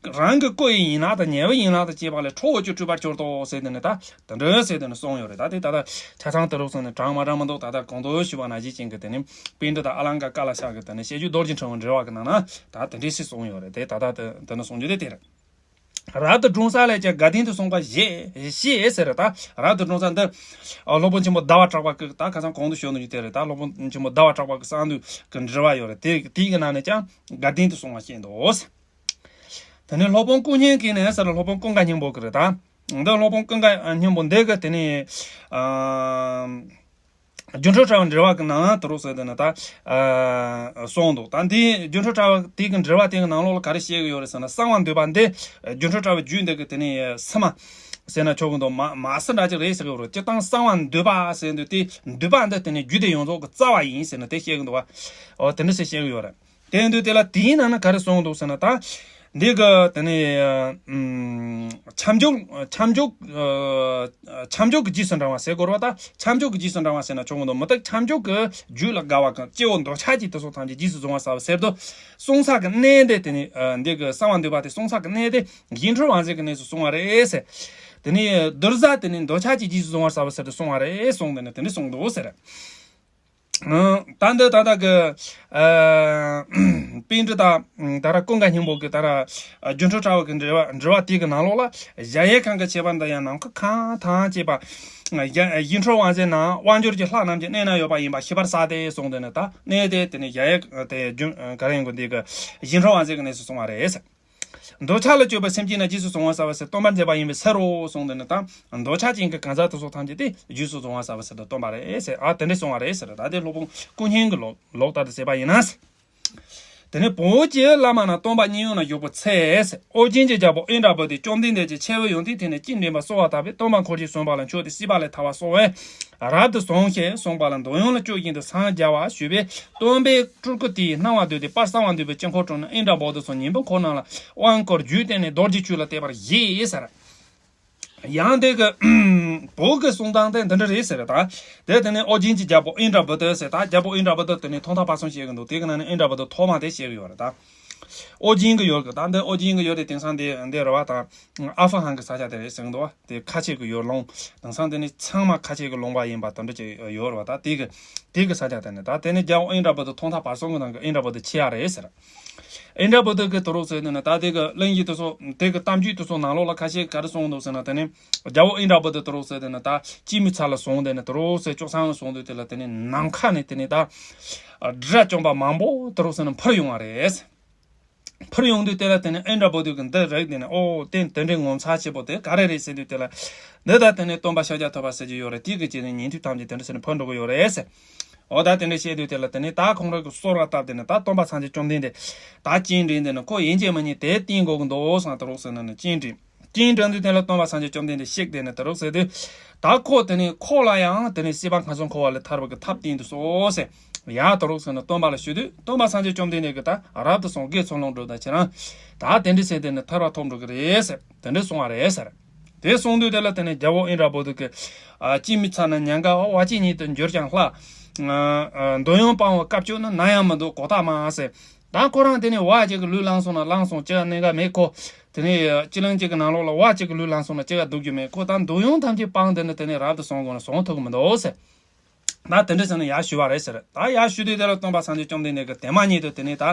རང་གི་སྐུ་ཡི་ཡན་ལག་དང་། ཉེ་བའི་ཡན་ལག་དང་བཅས་པ་ལས་ཁྲོ་བོ་ཅན་སྤྲུལ་པར་གྱུར་ཏོ་ཟེར། དེ་ནི་ད་དེ་འདྲ་ཟེར་དེ་ནི་གསུངས་ཡོད་རེད། ད་དེ་ད་ལྟ་ཆ་ཚང་དེ་རོགས་སོང་ནས་དྲང་མ་དྲང་མི་འདུག་ད་ལྟ་གོང་དུ་ཞུས་པ་ནང་བཞིན་ཅན་གྱི་དེ་ནི་པཎྜི་ཏ་ཨ་ལང་ཀ་ཀ་ལ་ཤ་གི་དེ་ནི་བཤད་རྒྱུད་རྡོ་རྗེ་ཕྲེང་བའི་འགྲེལ་བ་གི་ནང་ན་ད་དེ་འདྲ་ཞིག་གསུངས་ཡོད་རེད། དེ་ད་ལྟ་དེ་དེ་ནི་གསུང་རྒྱུ་དེ་དེ་རེད། རབ་ཏུ་བགྲོད་ས་ལས་ཀྱང་དགའ་ལྡན་དུ་གསུངས་པ་ཞེས་ཞེས་ཟེར། ད་རབ་ཏུ་བགྲོད་ས་འདི་སློབ་དཔོན་ཆེན་པོ་ཟླ་བ་གྲགས་པ་གི་ད་ཁ་སང་གོང་དུ་ཞུས་ནོ་ཡིན་དེ་རེད། ད་སློབ་དཔོན་ཆེན་པོ་ཟླ་བ་གྲགས་པ་གི་གསང་འདུས་ཀྱི་འགྲེལ་བ་ཡོད་རེད། དེ་དེའི་གི་ནང་ནས་ཀྱང་དགའ་ལྡན་དུ་གསུངས་པ་བཤད་འདུག་དེ་ནས་སློབ་དཔོན་ཀུན་མཁྱེན་གྱིས་ནས་ཟེར། སློབ་དཔོན་ཀུན་དགའ་སྙིང་པོ་གི་རེད་ད། འདི་སློབ་དཔོན་ཀུན་དགའ་སྙིང་པོ་འདི་གི་དེ་ནས་ཨ། སྒྱུ་འཕྲུལ་དྲ་བའི་འགྲེལ་བ་གི་ནང་དུ་རུ་ཟེར་དེ་ནི་ད་ཨ་གསུངས་འདུག་ད་འདི་སྒྱུ་འཕྲུལ་དྲ་བ་དེ་གི་འགྲེལ་བ་དེ་གི་ནང་ལོགས་ལ་ག་རེ་བཤད་གི་ཡོད་རེད་ཟེར་ན། གསང་བ་འདུས་པ་འདི་སྒྱུ་འཕྲུལ་དྲ་བའི་རྒྱུད་འདི་གི་དེ་ནས་སི་མ་ཟེར་ན་ཆོག་གི་འདུག་མ་མ་སི་འདྲ་ཅིག་རེད་ཟེར་གི་ཡོད་རེད། སྤྱིར་བཏང་གསང་བ་འདུས་པ་ཟེར་འདུག་དེ་འདུས་པ་འདི་དེ་ནས་རྒྱུད་སྡེ་ཡོངས་རྫོགས་ཀྱི་རྩ་བ་ཡིན་ཟེར་ནས་དེ་བཤད་གི་འདུག་བ། འོ་དེ་འདྲ་ཞིག་བཤད་གི་ཡོད་རེད། དེ་ཡིན་དུས་དེ་ལ་དེའི་ནང་ན་ག་རེ་གསུངས་འདུག་ཟེར་ན། ད་འདི་གི་དེ་ནས་ཨམ། ཁྱབ་འཇུག་ཁྱབ་འཇུག་ཨ། ཁྱབ་འཇུག་གི་རྗེས་སུ་འབྲང་བ་ཟེར་དགོས་རེད་བ། ད་ཁྱབ་འཇུག་གི་རྗེས་སུ་འབྲང་བ་ཟེར་ན་ཆོག་གི་འདུག་མི་རྟག་ཁྱབ་འཇུག་གི་རྒྱུད་ལ་དགའ་བ་གང་སྐྱེ་བོ་འདོད་ཆགས་ཀྱི་དེ་ཚོ་ཐམས་ཅད་རྗེས་སུ་བཟུང་བར་བྱ་བ་ཟེར་དུས། གསུང་ས་གི་གནས་དེ་དེ་ནས་ཨ། འདི་གི་གསང་བ་འདུས་པ་དེ་གསུང་ས་གི་གནས་དེ་ཡིད་འཕྲོག་དབང་བྱེད་ཀྱི་གནས་སུ་གསུང་བ་རེད་ཟེར། དེ་ནས་གདུལ་བྱ་དེ་ནས་འདོད་ཆགས་ཀྱི་རྗེས་སུ་བཟུང་བར་བྱ་བ་ཟེར་དུ་གསུང་བ་རེད་གསུངས། དེ་ནས་དེ་འདྲ་གསུངས་འདུག་ཟེར། ཨ། ད་འདི་ད་ལྟ་གི་ཨ། པཎྜི་ཏ་ད་ར་ཀུན་དགའ་སྙིང་པོ་གི་ད་ར་སྒྱུ་འཕྲུལ་དྲ་བ་གི་འགྲེལ་བ་འགྲེལ་བ་དེ་གི་ནང་ལོགས་ལ། གཞལ་ཡས་ཁང་གི་ཁྱད་པར་འདི་ཡང་ནམ་མཁའི་ཁམས་དང་བཅས་པ། ཡིད་འཕྲོག་དབང་བྱེད་རྣམས་དབང་སྒྱུར་གྱི་ལྷ་རྣམས་ཀྱི་གནས་ན་ཡོད་པ་ཡིན་པ་ཤེས་པར་བྱ་སྟེ་གསུངས། དེ་ནི་ད་གནས་དེ་དེ་ནི་གཞལ་ཡས་དེ་རྒྱུ་ག་རེ་ཡིན་གོ་འདི་གི་ཡིད་འཕྲོག་དབང་བྱེད་ཀྱི་གནས་སུ་གསུང་བ་རེད། འདོད་ཆགས་ལ་སྤྱོད་པའི་སེམས་ཅན་རྣམས་རྗེས་སུ་བཟུང་བར་བྱ་བ་ཟེར་སྟོན་པར་མཛད་པ་ཡིན་པའི་ཕྱིར་རོ་གསུངས། དེ་ནི་ད་འདོད་ཆགས་ཅན་གྱི་གང་ཟག་དེ་ཚོ་ཐམས་ཅད་དེ་རྗེས་སུ་བཟུང་བར་བྱ་བ་ཟེར་དུ་སྟོན་པ་རེད་ཟེར། ཨ་དེ་འདྲ་གསུང་བ་རེད་ཟེར། ད་དེ་སློབ་དཔོན་ཀུན་མཁྱེན་གྱི་ལོག་ལོག་ལྟར་དུ་བྱས་པ་ཡིན་ན། དེ་ནས་བོད་ཀྱི་བླ་མ་རྣམས་སྟོན་པ་མཉན་ཡོད་ན་བཞུགས་པའི་ཚེ། ཨོ་རྒྱན་གྱི་རྒྱལ་པོ་ཨིནྡྲ་བྷུ་ཏས་བཅོམ་ལྡན་འདས་ཀྱི་ཆེ་བའི་ཡོན་ཏན་དེ་ནི་ཅི་འདྲེན་པ་གསོལ་བ་བཏབ་པས། སྟོན་པ་འཁོར་བཅས་གསོན་པ་ལ་མཆོད་དེ་སྲིད་པ་ལས་ཐར་བར་གསོལ་བས། རབ་ཏུ་བྱུང་ཞེས་གསུངས་པ་ལ། འདོད་ཡོན་ལ་སྤྱོད་བཞིན་དུ་སངས་རྒྱ་བ་ཞུས་པས། སྟོན་པའི་སྤྲུལ་སྐུ་དེས་སྣང་བ་བསྡུས་ཏེ་དཔལ་གསང་བ་འདུས་པའི་དཀྱིལ་འཁོར་དྲུང་ན་ཨིནྡྲ་བྷུ་ཏ་སོགས་ཉན་པའི་འཁོར་རྣམས་ལ་དབང་བསྐུར་རྒྱུད་བསྟན་ནས་རྡོ་རྗེ་བཅུ་ལ་གཏད་པར་བཞེས་ཟེར། ཡང་དེ་གི་བོད་ཀྱི་གསུང་སྟངས་དེ་འདི་འདྲ་རེད་ཟེར། ད་དེ་དེ་ནས་ཨོ་རྒྱན་གྱི་རྒྱལ་པོ་ཨིནྡྲ་བྷུ་ཏ་ཟེར། ད་རྒྱལ་པོ་ཨིནྡྲ་བྷུ་ཏ་དེ་ནས་ཐོག་མཐའ་བར་གསུམ་བཤད་གི་འདུག་དེ་གི་ནང་ནས་ཨིནྡྲ་བྷུ་ཏ་ཐོག་མ་དེ་བཤད་གི་ཡོད་རེད་ད། ཨོ་རྒྱན་གྱི་ཡུལ་གྱི་ད་འདི་ཨོ་རྒྱན་གྱི་ཡུལ་དེ་དེང་སང་འདི་འདི་རེད་བ། ད་ཨ་ཧྥུ་ཧན་གྱི་ས་ཆ་དེ་རེད་ཟེར་གི་འདུག་བ། དེ་ཁ་ཆེ་གི་ཡུལ་ལུང་དེང་སང་དེ་ནི་ཚང་མ་ཁ་ཆེ་གི་ལུང་པ་ཡིན་པ་དེ་འདྲ་ཅིག་ཡོད་རེད་བ། ད་དེ་གི་དེ་གི་ས་ཆ་དེ་ནི་ད་དེ་ནི་རྒྱལ་པོ་ཨིནྡྲ་བྷུ་ཏ་ཐོག་མཐའ་བར་གསུམ་གི་ནང་གི་ཨིནྡྲ་བྷུ་ཏ་ཆེ་ཡ་རེད་ཟེར། ཨིནྡྲ་བྷུ་ཏ་གི་དུ་རུ་ཟེར་ནི་ད་དེ་གི་གླེང་གཞི་དེ་ཚོ་དེ་གི་གཏམ་རྒྱུད་དེ་ཚོ་ནང་ལོགས་ལ་ཁ་ཤས་ག་རེ་གསུངས་འདུག་ཟེར་ན། དེ་ནི་རྒྱལ་པོ་ཨིནྡྲ་བྷུ་ཏ་དུ་རུ་ཟེར་དེ་ནི་ད་སྐྱེད་མོས་ཚལ་ལ་སོང་། དེ་ནི་དུ་རུ་ཟེར་ལྕོག་ཚང་ལ་སོང་དུས་དེ་ལ་དེ་ནི་ནམ་མཁའ་ནས་དེ་ནི་ད་སྒྲ་བཅོམ་པ་མང་པོ་དུ་རུ་ཟེར་ནི་འཕུར་ཡོང་བ་རེད། འཕུར་ཡོང་དུས་དེ་ལ་དེ་ནི་ཨིནྡྲ་བྷུ་ཏ་གི་འདི་རིག་དེ་ནི་ཨོ་དེ་དེ་འདྲའི་ངོ་མཚར་ཆེ་པོ་དེ་ག་རེ་རེད་ཟེར་དུས་དེ་ལ་འདི་ད་དེ་ནི་སྟོན་པ་ཤཱཀྱ་ཐུབ་པ་ཟེར་གྱི་ཡོད་རེད། དེ་གི་རྗེས་ནས་ཉན་ཐོས་ཐམས་ཅད་དེ་འདྲ་ཟེར་ནས་འཕུར་འགྲོ་གི་ཡོད་རེད་ཟེར། འོ་ད་དེ་འདྲ་བཤད་དུས་དེ་ལ་དེ་ནི་ད་ཁོང་རང་གི་གསོལ་བ་བཏབ་དེ་ནི་ད་སྟོན་པ་སངས་རྒྱས་བཅོམ་ལྡན་འདས་ད་སྤྱན་འདྲེན་དེ་ནི་ཁོ་ཡིན་གཅིག་མིན་གཉིས་དེ་བསྟེན་དགོས་ཀྱི་འདུག་བསམ་དུ་རོགས་ཟེར་ནས་ནི་སྤྱན་འདྲེན། སྤྱན་འདྲེན་དུས་དེ་ལ་སྟོན་པ་སངས་རྒྱས་བཅོམ་ལྡན་འདས་གཤེགས་དེ་ནི་དུ་རོགས་ཟེར་དུས། ད་ཁོ་དེ་ནི་ཁོ་ལ་ཡང་དེ་ནི་སྲིད་པ་ཁམས་གསུམ་འཁོར་བ་ལས་ཐར་བ་གི་ཐབས་བསྟན་དུ་གསོལ་ཟེར། ཡ་དུ་རོགས་ཟེར་ནས་སྟོན་པ་ལ་ཞུས་དུས་སྟོན་པ་སངས་རྒྱས་བཅོམ་ལྡན་འདས་ཀྱིས་ད་རབ་ཏུ་བྱུང་དགེ་ཚུལ་སློང་འགྲུབ་དང་ཁྱེད་རང་ད་དེ་འདྲ་བྱས་དེ་ནི་ཐར་པ་ཐོབ་འགྲོ་གི་རེད་ཟེར་དེ་འདྲ་གསུང་བ་རེད་ཟེར། དེ་གསུངས་དུས་དེ་ལ་དེ་ནས་རྒྱལ་པོ་ཨིནྡྲ་བྷུ་ཏི་གིས། ཨ། ཅི་མི་ཚ་ན་ཉན་ག་བ་ཅི་ཉིད་དུ་འགྱུར་ཀྱང་ལྷ། ཨ། འདོད་ཡོན་སྤང་བའི་སྐབས་བཅོལ་ན་ན་ཡང་མི་འདུག་གོ་ཐག་མ་ཟེར། ད་ཁོ་རང་དེ་ནས་བ་གཅིག་གི་ལུས་བླངས་སོང་ན་བླངས་སོང་། ཅི་ག་གནས་ག་མེད་ཁོ། དེ་ནས་སྤྱི་གླིང་གཅིག་གི་ནང་ལོགས་ལ་བ་གཅིག་གི་ལུས་བླངས་སོང་ན་ཅི་ག་སྡུག་རྒྱུ་མེད་ཁོ། ད་འདོད་ཡོན་ཐམས་ཅད་སྤངས་དེ་ནས་དེ་ནས་རབ་ཏུ་བྱུང་དགོས་ན་བྱུང་ཐུབ་ཀྱི་མི་འདུག་ཟེར། ད་དེ་འདྲ་ཟེར་ནས་ཡར་ཞུ་བ་རེད་ཟེར། ད་ཡར་ཞུ་དུས་དེ་ལ་སྟོན་པ་སངས་རྒྱས་བཅོམ་ལྡན་འདས་ཀྱིས་དེ་མ་ཉིད་དུ་དེ་ནས་ད།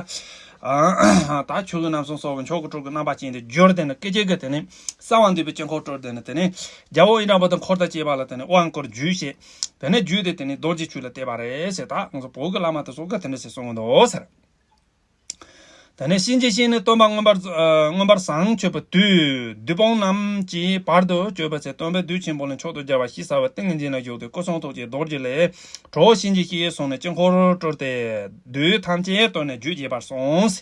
ཨ། ད་ཆོས་ཀྱི་རྣམ་གསུམ་སོགས་མཆོག་གི་སྤྲུལ་སྐུ་རྣམ་པ་ཅན་དེ་བསྒྱུར་དེ་ནས་སྐད་ཅིག་གིས་དེ་ནས་གསང་བ་འདུས་པའི་དཀྱིལ་འཁོར་སྤྲུལ་དེ་ནས་དེ་ནས་རྒྱལ་པོ་ཨིནྡྲ་བྷུ་ཏི་འཁོར་དང་བཅས་པ་ལ་དེ་ནས་དབང་བསྐུར་རྒྱུད་བཤད། དེ་ནས་རྒྱུད་དེ་དེ་ནས་རྡོ་རྗེ་ཆོས་ལ་གཏད་པ་རེད་ཟེར། ད་ང་ཚོ་བོད་ཀྱི་བླ་མ་དེ་ཚོ་གིས་དེ་འདྲ་ཟེར་གསུང་གི་འདུག་ཟེར། དེ་ནས་གཤིན་རྗེ་གཤེད་ནི་སྟོན་པ་མངོན་པར། ཨ། མངོན་པར་བཟང་སྤྱོད་པའི་བདུད། བདུད་དཔུང་རྣམས་ཀྱིས་བར་དུ་གཅོད་པའི་ཚེ། སྟོན་པས་བདུད་ཆེན་པོ་ལ་མཆོག་ཏུ་གྱུར་པ་ཞེས་བྱ་བའི་ཏིང་ངེ་འཛིན་ལ་བཞུགས་ཏེ། སྐུ་གསུང་ཐུགས་ཀྱི་རྡོ་རྗེ་ལས་ཁྲོ་བོ་གཤིན་རྗེ་གཤེད་གསུངས་ནས་དཀྱིལ་འཁོར་སྤྲུལ་ཏེ། བདུད་ཐམས་ཅད་བཏུལ་ནས་རྒྱུད་རྒྱས་པར་གསུངས།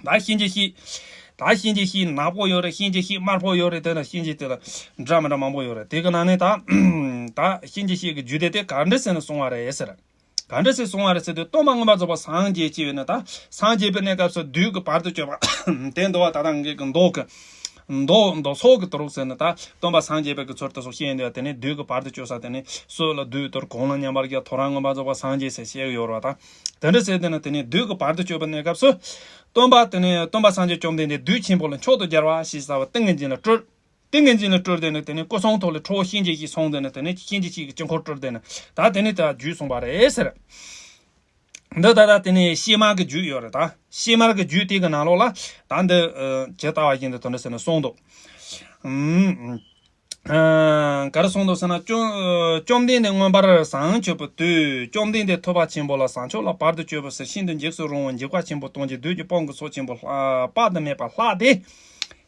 ད་གཤིན་རྗེ་གཤེད། ད་གཤིན་རྗེ་གཤེད་ནག་པོ་ཡོད་རེད། གཤིན་རྗེ་གཤེད་དམར་པོ་ཡོད་རེད། དེ་ལ་གཤིན་རྗེ་དེ་ལ་འདྲ་མི་འདྲ་མང་པོ་ཡོད་རེད། དེ་གི་ནང་ནས་ད། ད་གཤིན་རྗེ་གཤེད་ཀྱི་རྒྱུད་སྡེ་དེ་ག་འདྲ་ཟེར་ནས་གསུངས་པ་རེད་ཟེར། ག་འདྲ་ཟེར་གསུངས་པ་རེད་ཟེར་དུས། སྟོན་པ་མངོན་པར་རྫོགས་པར་སངས་རྒྱས་ཅེས་པས་ན། ད་སངས་རྒྱས་པའི་གནས་སྐབས་སུ་བདུད་ཀྱི་བར་དུ་གཅོད་པ་དེ་འདུལ་བ། ད་ལྟ་ངེད་ཀྱི་མདོ་གི་མདོ་མདོ་ཚོགས་ཀྱི་དུ་རུག་ཟེར་ནས། ད་སྟོན་པ་སངས་རྒྱས་པའི་གི་ཚུལ་དེ་ཚོ་བཤད་འདུག་དེ་ནས་བདུད་ཀྱི་བར་དུ་གཅོད་ས་དེ་ནས་སྲོད་ལ་བདུད་གཏོར། གོང་ལ་མཉམ་པར་རྒྱལ། ཐོ་རངས་མངོན་པར་རྫོགས་པར་སངས་རྒྱས་ཟེར་བཤད་ཀྱི་ཡོད་རེད་བ། ད་དེ་འདྲ་ཟེར་དེ་ནས་དེ་ནས་བདུད་ཀྱི་བར་དུ་གཅོད་པའི་གནས་སྐབས་སུ། སྟོན་པ་དེ་ནས་སྟོན་པ་སངས་རྒྱས་བཅོམ་ལྡན་འདས་བདུད་ཆེན་པོ་ལ་མཆོག་ཏུ་གྱུར་པ་ཞེས་བྱ་བའི་ཏིང་ངེ་འཛིན་ལ་སྤྲུལ། ཏིང་ངེ་འཛིན་ལ་སྤྲུལ་དེ་ནས་དེ་ནས་སྐུ་གསུང་ཐུགས་ལས་ཁྲོ་བོ་གཤིན་རྗེ་གཤེད་གསུངས་དེ་ནས་དེ་ནས་གཤིན་རྗེ་གཤེད་ཀྱི་དཀྱིལ་འཁོར་སྤྲུལ་དེ་ནས། ད་དེ་ནས་ད་རྒྱུད་གསུངས་པ་རེད་ཟེར། འདི་ད་ལྟ་དེ་ནས་གཤེད་མ་གི་རྒྱུད་ཡོད་རེད། ད་གཤེད་མ་གི་རྒྱུད་དེ་གི་ནང་ལོགས་ལ་ད་འདི། ཨ། ཇི་ལྟ་བ་བཞིན་དུ་དེ་འདྲ་ཟེར་ནས་གསུངས་འདུག་ཨུམ། ཨ། ག་རེ་གསུངས་འདུག་ཟེར་ན། བཅོམ་བཅོམ་ལྡན་འདས་མངོན་པར་བཟང་སྤྱོད་པའི་དུས། བཅོམ་ལྡན་འདས་ཐུབ་པ་ཆེན་པོ་ལ་བཟང་སྤྱོད་ལ་བར་དུ་གཅོད་པའི་ཚེ། ཤིན་ཏུ་འཇིགས་སུ་རུང་བའི་འཇིགས་པ་ཆེན་པོ་གཏོང་བྱེད་བདུད་ཀྱི་དཔུང་གི་ཚོགས་ཆེན་པོ་ལྷག་དཔག་ཏུ་མེད་པ་ལྷགས་ཏེ།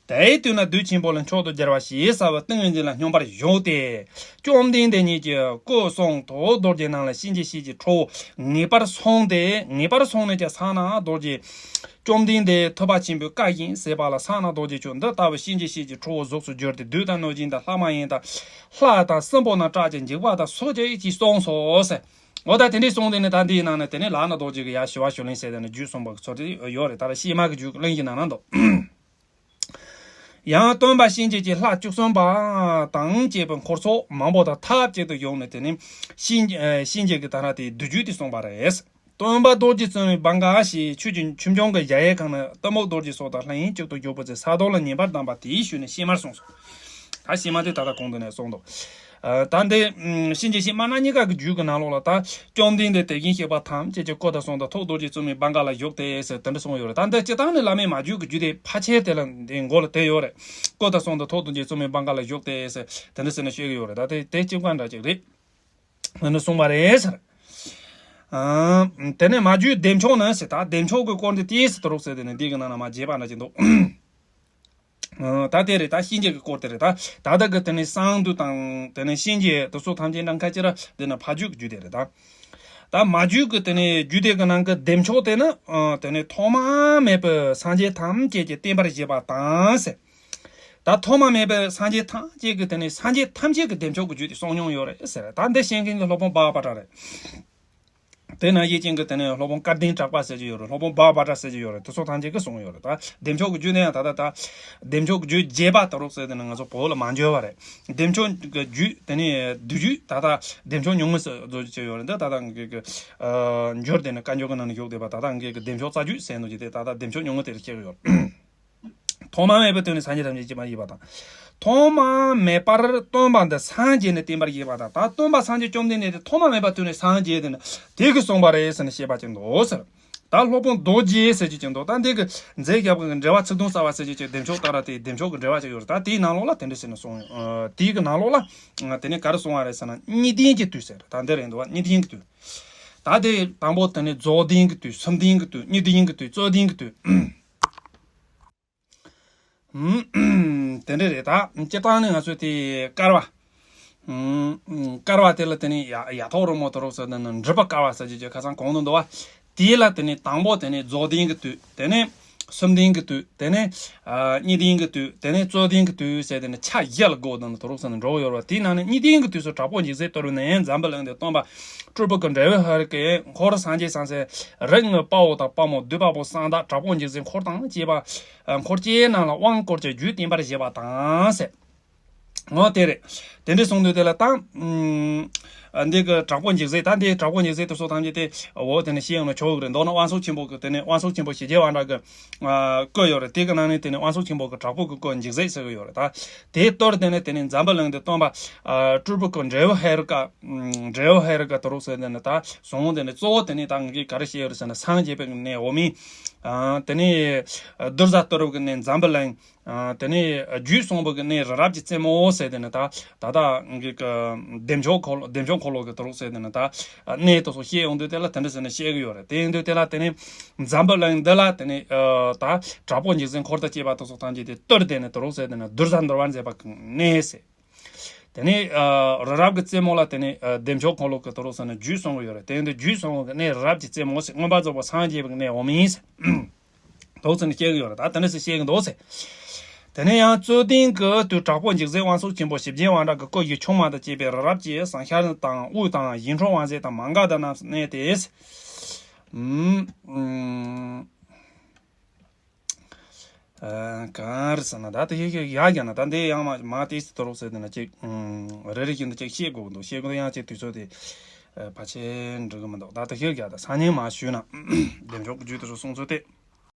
དེའི་དུས་ན་བདུད་ཆེན་པོ་ལ་མཆོག་ཏུ་གྱུར་པ་ཞེས་བྱ་བའི་ཏིང་ངེ་འཛིན་ལ་སྙོམས་པར་ཞུགས་ཏེ། བཅོམ་ལྡན་འདས་ཉིད་ཀྱི་སྐུ་གསུང་ཐུགས་རྡོ་རྗེ་རྣམས་ལ་གཤིན་རྗེ་གཤེད་ཀྱི་ཁྲོ་བོ་ངེས་པར་སོང་སྟེ། ངེས་པར་སོང་ནས་ཀྱང་ས་ན་རྡོ་རྗེ། བཅོམ་ལྡན་འདས་ཐུབ་པ་ཆེན་པོའི་བཀའ་བཞིན་བྱས་པ་ལ། ས་ན་རྡོ་རྗེ་ཁྱོད་འདི་ལྟ་བུའི་གཤིན་རྗེ་གཤེད་ཀྱི་ཁྲོ་བོའི་གཟུགས་སུ་གྱུར་ཏེ། བདུད་དང་གནོད་སྦྱིན་དང་ལྷ་མ་ཡིན་དང་། ལྷ་དང་སྲིན་པོ་རྣམས་སྐྲག་ཅིང་འཇིགས་པ་དང་སོགས་ཀྱིས་གཙོས་སོ་ཟེར། འོ་ད་དེ་འདྲས་གསུངས་དེ་ནས། ད་འདིའི་ནང་ནས་དེ་ནས་ལག་ན་རྡོ་རྗེ་གི་ཡར་ཞི་བ་ཞུ་ལེན་ཟེར་དེ་ནས་རྒྱུད་གསུངས་པ་གི་ཚུལ་དེ་ཡོད་རེད། ད་ལྟ་གཤེད་མ་གི་རྒྱུད་ཀྱི་གླེང་གཞི་ནང་ན་འདུག་ཡང་སྟོན་པ་གཤིན་རྗེ་གཤེད་ལྷ་བཅུ་གསུམ་པ་དང་བཅས་པའི་འཁོར་ཚོགས་མང་པོ་དང་ཐབས་ཅིག་ཏུ་བྱུང་ནས། དེ་ནས་གཤིན་གཤིན་རྗེ་གི་ད་ར་དེའི་བསྡུས་རྒྱུད་དེ་གསུངས་པ་རེད། སྟོན་པ་རྡོ་རྗེ་བཙུན་མོའི་བང་ག་ཞེས་ཆོས་ཀྱི་ཆོས་འབྱུང་གི་གཞལ་ཡས་ཁང་ན་གཏི་མུག་རྡོ་རྗེ་སོགས་དང་ལྷ་ཡིན་གཅིག་ཏུ་བཞུགས་པའི་ཚེ། ས་རྡོ་ལ་ཉན་པར་གདམས་པ་དེའི་ཤུལ་ནས་གཤེད་མར་གསུངས་སོ། ད་གཤེད་མ་དེ་ད་ལྟ་གོང་དུ་ནས་གསུངས་འདུག་ཨ། ད་འདི་ཨམ། གཤིན་རྗེ་གཤེད་དམར་ནག་གཉིས་ཀ་གི་རྒྱུད་ཀྱི་ནང་ལོགས་ལ། ད་བཅོམ་ལྡན་འདས་དེ་བཞིན་གཤེགས་པ་ཐམས་ཅད་ཀྱི་སྐུ་དང་གསུང་དང་ཐུགས་རྡོ་རྗེ་བཙུན་མོའི་བང་ག་ལ་བཞུགས་ཏེ་ཟེར་དེ་འདྲ་གསུངས་ཡོད་རེད། ད་འདི་སྤྱིར་བཏང་ནས་བླ་མའི་མ་རྒྱུད་ཀྱི་རྒྱུད་དེ་ཕལ་ཆེར་དེ་ལ་འདི་མགོ་ལ་དེ་ཡོད་རེད། སྐུ་དང་གསུང་དང་ཐུགས་རྡོ་རྗེ་བཙུན་མོའི་བང་ག་ལ་བཞུགས་ཏེ་ཟེར་དེ་འདྲ་ཟེར་ནས་བཤད་ཀྱི་ཡོད་རེད། ད་དེ་དེ་གཅིག་པ་འདྲ་ཅིག་རེད། འདི་ནི་གསུངས་པ་རེད་ཟེར། ཨ། དེ་ནས་མ་རྒྱུད་བདེ་མཆོག་ནི་ཟེར། ད་བདེ་མཆོག་གི་སྐོར་འདི་ཏོག་ཙམ་དུ་རོགས་ཟེར། དེ་ནས་འདི་གི་ནང་ན་མ་རྒྱས་པ་འདྲ་ཅིག་འདུག་ཨ། ད་དེ་རེད། ད་གཤིན་རྗེ་གི་སྐོར་དེ་རེད། ད་ད་ལྟ་གི་དེ་ནས་གསང་འདུས་དང་དེ་ནས་གཤིན་རྗེ་དེ་ཚོ་ཐམས་ཅད་འདྲ་ཁ་ཅིག་ར་དེ་ན་ཕ་རྒྱུད་ཀྱི་རྒྱུད་དེ་རེད། ད་ད་མ་རྒྱུད་ཀྱི་དེ་ནས་རྒྱུད་དེ་གི་ནང་གི་བདེ་མཆོག་དེ་ནི། ཨ། དེ་ནས་ཐོག་མ་མེད་པའི་སངས་རྒྱས་ཐམས་ཅད་ཀྱིས་བསྟན་པར་བཞེད་པ་དང་ཟེར། ད་ཐོག་མ་མེད་པའི་སངས་རྒྱས་ཐམས་ཅད་ཀྱིས་དེ་ནས་སངས་རྒྱས་ཐམས་ཅད་ཀྱི་བདེ་མཆོག་གི་རྒྱུད་དེ་གསུངས་མྱོང་ཡོད་རེད་ཟེར། ད་འདི་བཤད་མཁན་གྱི་སློབ་དཔོན་བྷ་ག་པ་ཏྲ་རེད། དེ་ན་ཡེ་ཅན་གྱི་དེ་ནས་སློབ་དཔོན་སྐལ་ལྡན་གྲགས་པ་ཟེར་གྱི་ཡོད་རེད། སློབ་དཔོན་བྷ་ག་པ་ཏྲ་ཟེར་གྱི་ཡོད་རེད། དེ་ཚོ་ཐམས་ཅད་ཀྱིས་གསུངས་ཡོད་རེད། ད་བདེ་མཆོག་གི་རྒྱུད་དེ་ཡང་ད་ལྟ་ད་བདེ་མཆོག་གི་རྒྱུད་རྒྱས་པ་དུ་རོགས་ཟེར་དེ་ནི་ང་ཚོ་བོད་ལ་མ་འབྱོར་བ་རེད། བདེ་མཆོག་གི་རྒྱུད་དེ་ནས་བསྡུས་རྒྱུད་ད་ལྟ་བདེ་མཆོག་ཉུང་ངུ་ཟེར་བཟོ་བྱས་ཡོད་རེད། འདི་ད་ལྟ་ངེད་ཀྱི། ཨ། འབྱོར་དེ་ནི་བཀའ་འགྱུར་གྱི་ནང་ནས་བཞུགས་བསྡད་པ། ད་ལྟ་ངེད་ཀྱི་བདེ་མཆོག་རྩ་རྒྱུད་ཟེར་ནོ་ཅིག་དེ་ད་ལྟ་བདེ་མཆོག་ཉུང་ངུ་དེ་ལ་བཤད་ཀྱི་ཡོད། ཐོག་མ་མེད་པའི་དུས་ནས་སངས་རྒྱས་ཐམས་ཅད་ཀྱིས་བསྟན་པར་བཞེད་པ་དང་། ཐོག་མ་མེད་པར་སྟོན་པ་འདི་སངས་རྒྱས་ནས་བསྟན་པར་བཞེད་པ་དང་། ད་སྟོན་པ་སངས་རྒྱས་བཅོམ་ལྡན་འདས་དེ་ཐོག་མ་མེད་པའི་དུས་ནས་སངས་རྒྱས་དེ་ནི་དེ་གིས་གསུངས་པ་རེད་ཟེར་ནས་བཤད་པ་ཅིག་འདུག་ཟེར། ད་སློབ་དཔོན་རྡོ་རྗེ་ཟེར་གྱི་ཅིག་འདུག་ད་འདི་གི་མཛད་རྒྱབ་ཀྱི་འགྲེལ་པ་ཚིག་དོན་གསལ་བ་ཟེར་གྱི་ཅིག་བདེ་མཆོག་ཏཱ་ར་དེའི་བདེ་མཆོག་གི་འགྲེལ་པ་ཅིག་ཡོད་རེད། ད་དེའི་ནང་ལོགས་ལ་དེ་འདྲ་ཟེར་ནས་གསུངས། ཨ། དེའི་གི་ནང་ལོགས་ལ་དེ་ནས་ག་རེ་གསུངས་པ་རེད་ཟེར་ན། གཉིས་ལྡན་གྱི་དུས་ཟེར། ད་འདི་རེད་འདུག་བ། གཉིས་ལྡན་གྱི་དུས། ད་དེ་དང་པོ་དེ་ནས་རྫོགས་ལྡན་གྱི་དུས། གསུམ་ལྡན་གྱི་དུས། གཉིས་ལྡན་གྱི་དུས། རྩོད་ལྡན་གྱི་དུས། ཨུམ། དེ་འདྲ་རེད། ད་སྤྱིར་བཏང་ནས་ང་ཚོས་དེ་བསྐལ་པ། ཨུམ། བསྐལ་པ་དེ་ལ་དེ་ནས་ཡ་ཡ་ཐོག་རིང་མོ་དུ་རོགས་ཟེར་དེ་ནི་འགྲིབ་པ་བསྐལ་པ་ཟེར་གྱི་ཅིག་ཁ་སང་གོང་དུ་འདུག་བ། དེ་ལ་དེ་ནས་དང་པོ་དེ་ནས་རྫོགས་ལྡན་གྱི་དུས། དེ་ནས་གསུམ་ལྡན་གྱི་དུས། དེ་ནས། ཨ། གཉིས་ལྡན་གྱི་དུས། དེ་ནས་རྩོད་ལྡན་གྱི་དུས་ཟེར་དེ་ནས་ཆ་བཞི་ལ་བགོ་དང་དུ་རོགས་ཟེར་ནས་འགྲོ་གི་ཡོད་རེད་བ། དེའི་ནང་ནས་གཉིས་ལྡན་གྱི་དུས་སུ་དྲག་པོ་འཇིགས་སེལ་གཏོར་བའི་ནད་ཡམས་འཛམ་བུ་གླིང་འདིར་སྟོན་པ་སྤྲུལ་པ་གི་འགྲེལ་པ་ཧ་རི་ཀའི་འཁོར་སངས་རྒྱས་སངས་རྒྱས་རིགས་ལྔའི་དཔའ་བོ་དང་དཔའ་མོ་བདུད་དཔའ་བོ་གསང་བདག་དྲག་པོ་འཇིགས་སེལ་འཁོར་དང་བཅས་པ། ཨ། འཁོར་བཅས་རྣམས་ལ་དབང་བསྐུར་གྱི་རྒྱུད་བསྟན་པར་བཞེད་པ་དང་ཟེར། འོ་དེ་རེད། དེ་འདྲ་གསུངས་དུས་དེ་ལ་ད། ཨ་འདི་གི་དྲག་པོ་འཇིགས་མཛད། ད་འདི་དྲག་པོ་འཇིགས་མཛད་དེ་སོགས་ཐམས་ཅད་དེ་འོ་དེ་ནས་ཤེས་ཡོང་ན་ཆོག་གི་རེད། མདོར་ན་དབང་ཕྱུག་ཆེན་པོ་གི་དེ་ནས་དབང་ཕྱུག་ཆེན་པོ་ཞི་རྒྱས་དབང་དྲག་གི་ཨ་བཀོད་ཡོད་རེད། དེ་གི་ནང་ནས་དེ་ནས་དབང་ཕྱུག་ཆེན་པོ་གི་དྲག་པོ་གི་བཀོད་འཇིགས་མཛད་ཟེར་གི་ཡོད་རེད། ད་དེའི་གཏོར་དེ་ནས་དེ་ནས་འཛམ་བུ་གླིང་དེ་སྟོན་པ་ཨ་སྤྲུལ་པ་གི་འབྲས་བུ་ཧེ་རུ་ཀ། ཨ་འབྲས་བུ་ཧེ་རུ་ཀ་དེ་རུ་ཟེར་དེ་ནས་ད་བཟུང་། དེ་ནས་གཙོ་བོ་དེ་ནས་ད་ངས་ག་རེ་བཤད་ཡོད་རེད་ཟེར་ན། སངས་རྒྱས་པའི་གནས་འོག་མིན། ཨ་དེ་ནས་གདུལ་བྱ་གཏོར་བ་གི་གནས་འཛམ་བུ་གླིང་། ཨ་དེ་ནས་རྒྱུད་གསུངས་པ་གི་གནས་རི་རབ་ཀྱི་རྩེ་མོ་ཟེར་དེ་ནས་ད་ད་ལྟ་ངས་གི་བདེ་མཆོག་འཁོར་ལོ། བདེ་མཆོག་འཁོར་ལོ་གི་དེ་རུ་ཟེར་དེ་ནས་ད་གནས་དེ་ཚོ་བཤད་ཡོང་དུས་དེ་ལ་དེ་འདྲ་ཟེར་ནས་བཤད་གི་ཡོད་རེད། དེ་ཡིན་དུས་དེ་ལ་དེ་ནས་འཛམ་བུ་གླིང་འདི་ལ་དེ་ནས་ཨ་ད་དྲག་པོ་འཇིགས་མཛད་འཁོར་དང་བཅས་པ་དེ་ཚོ་ཐམས་ཅད་དེ་གཏོར་དེ་ནས་དེ་རུ་ཟེར་དེ་ནས་གདུལ་བྱ་འདུལ་བར་མཛད་པ་གི་གནས་ཟེར། དེ་ནས་ཨ་རི་རབ་ཀྱི་རྩེ་མོ་ལ་དེ་ནས་ཨ་བདེ་མཆོག་འཁོར་ལོ་གི་དེ་རུ་ཟེར་ནས་རྒྱུད་གསུངས་གི་ཡོད་རེད། དེ་ཡིན་དུས་རྒྱུད་གསུངས་པ་གི་གནས་རི་རབ་ཀྱི་རྩེ་མོ་ཟེར། མངོན་པར་རྫོགས་པར་སངས་རྒྱས་པའི་གནས་འོག་མིན་ཟེར། འདུག་ཟེར་ནས་བཤད་གི་ཡོད་རེད། ད་དེ་འདྲ་ཟེར་བཤད་གི་འདུག་ཟེར། དེ་ནས་ཡང་རྩོད་ལྡན་གྱི་དུས་དྲག་པོ་འཇིགས་མཛད་དབང་ཕྱུག་ཆེན་པོ་ཞི་རྒྱས་དབང་དྲག་གི་སྐུ་བཞི་ཆུང་མ་དང་བཅས་པའི་རི་རབ་ཀྱི་ཟངས་ཤར་དང་དབུས་དང་ཡིད་འཕྲོག་དབང་མཛད་དང་མ་ག་དྷ་རྣམས་སུ་གནས་ཏེ། ཨུམ། ཨ་ག་རེ་ཟེར་ན། ད་དེ་ཡག་ཡག་ཡག་ཡག་ན། ད་འདི་ཡང་མ་མ་དེ་སི་དོ་རོགས་ཟེར་དེ་ན་ཅིག་ཨུམ་རེ་རེ་བཞིན་དུ་ཅིག་བཤད་དགོས་འདུག། བཤད་དགོས་ཡང་ཅིག་དུས་ཚོད་དེ་ཨ་ཕལ་ཆེར་འགྲིག་གི་མི་འདུག། ད་དེ་ཡག་ཡག་ད་སང་ཉིན་མ་ཞུས་ན། བདེ་མཆོག་གི་རྒྱུད་དེ་ཚོ་གསུང་ཚུལ་དེ།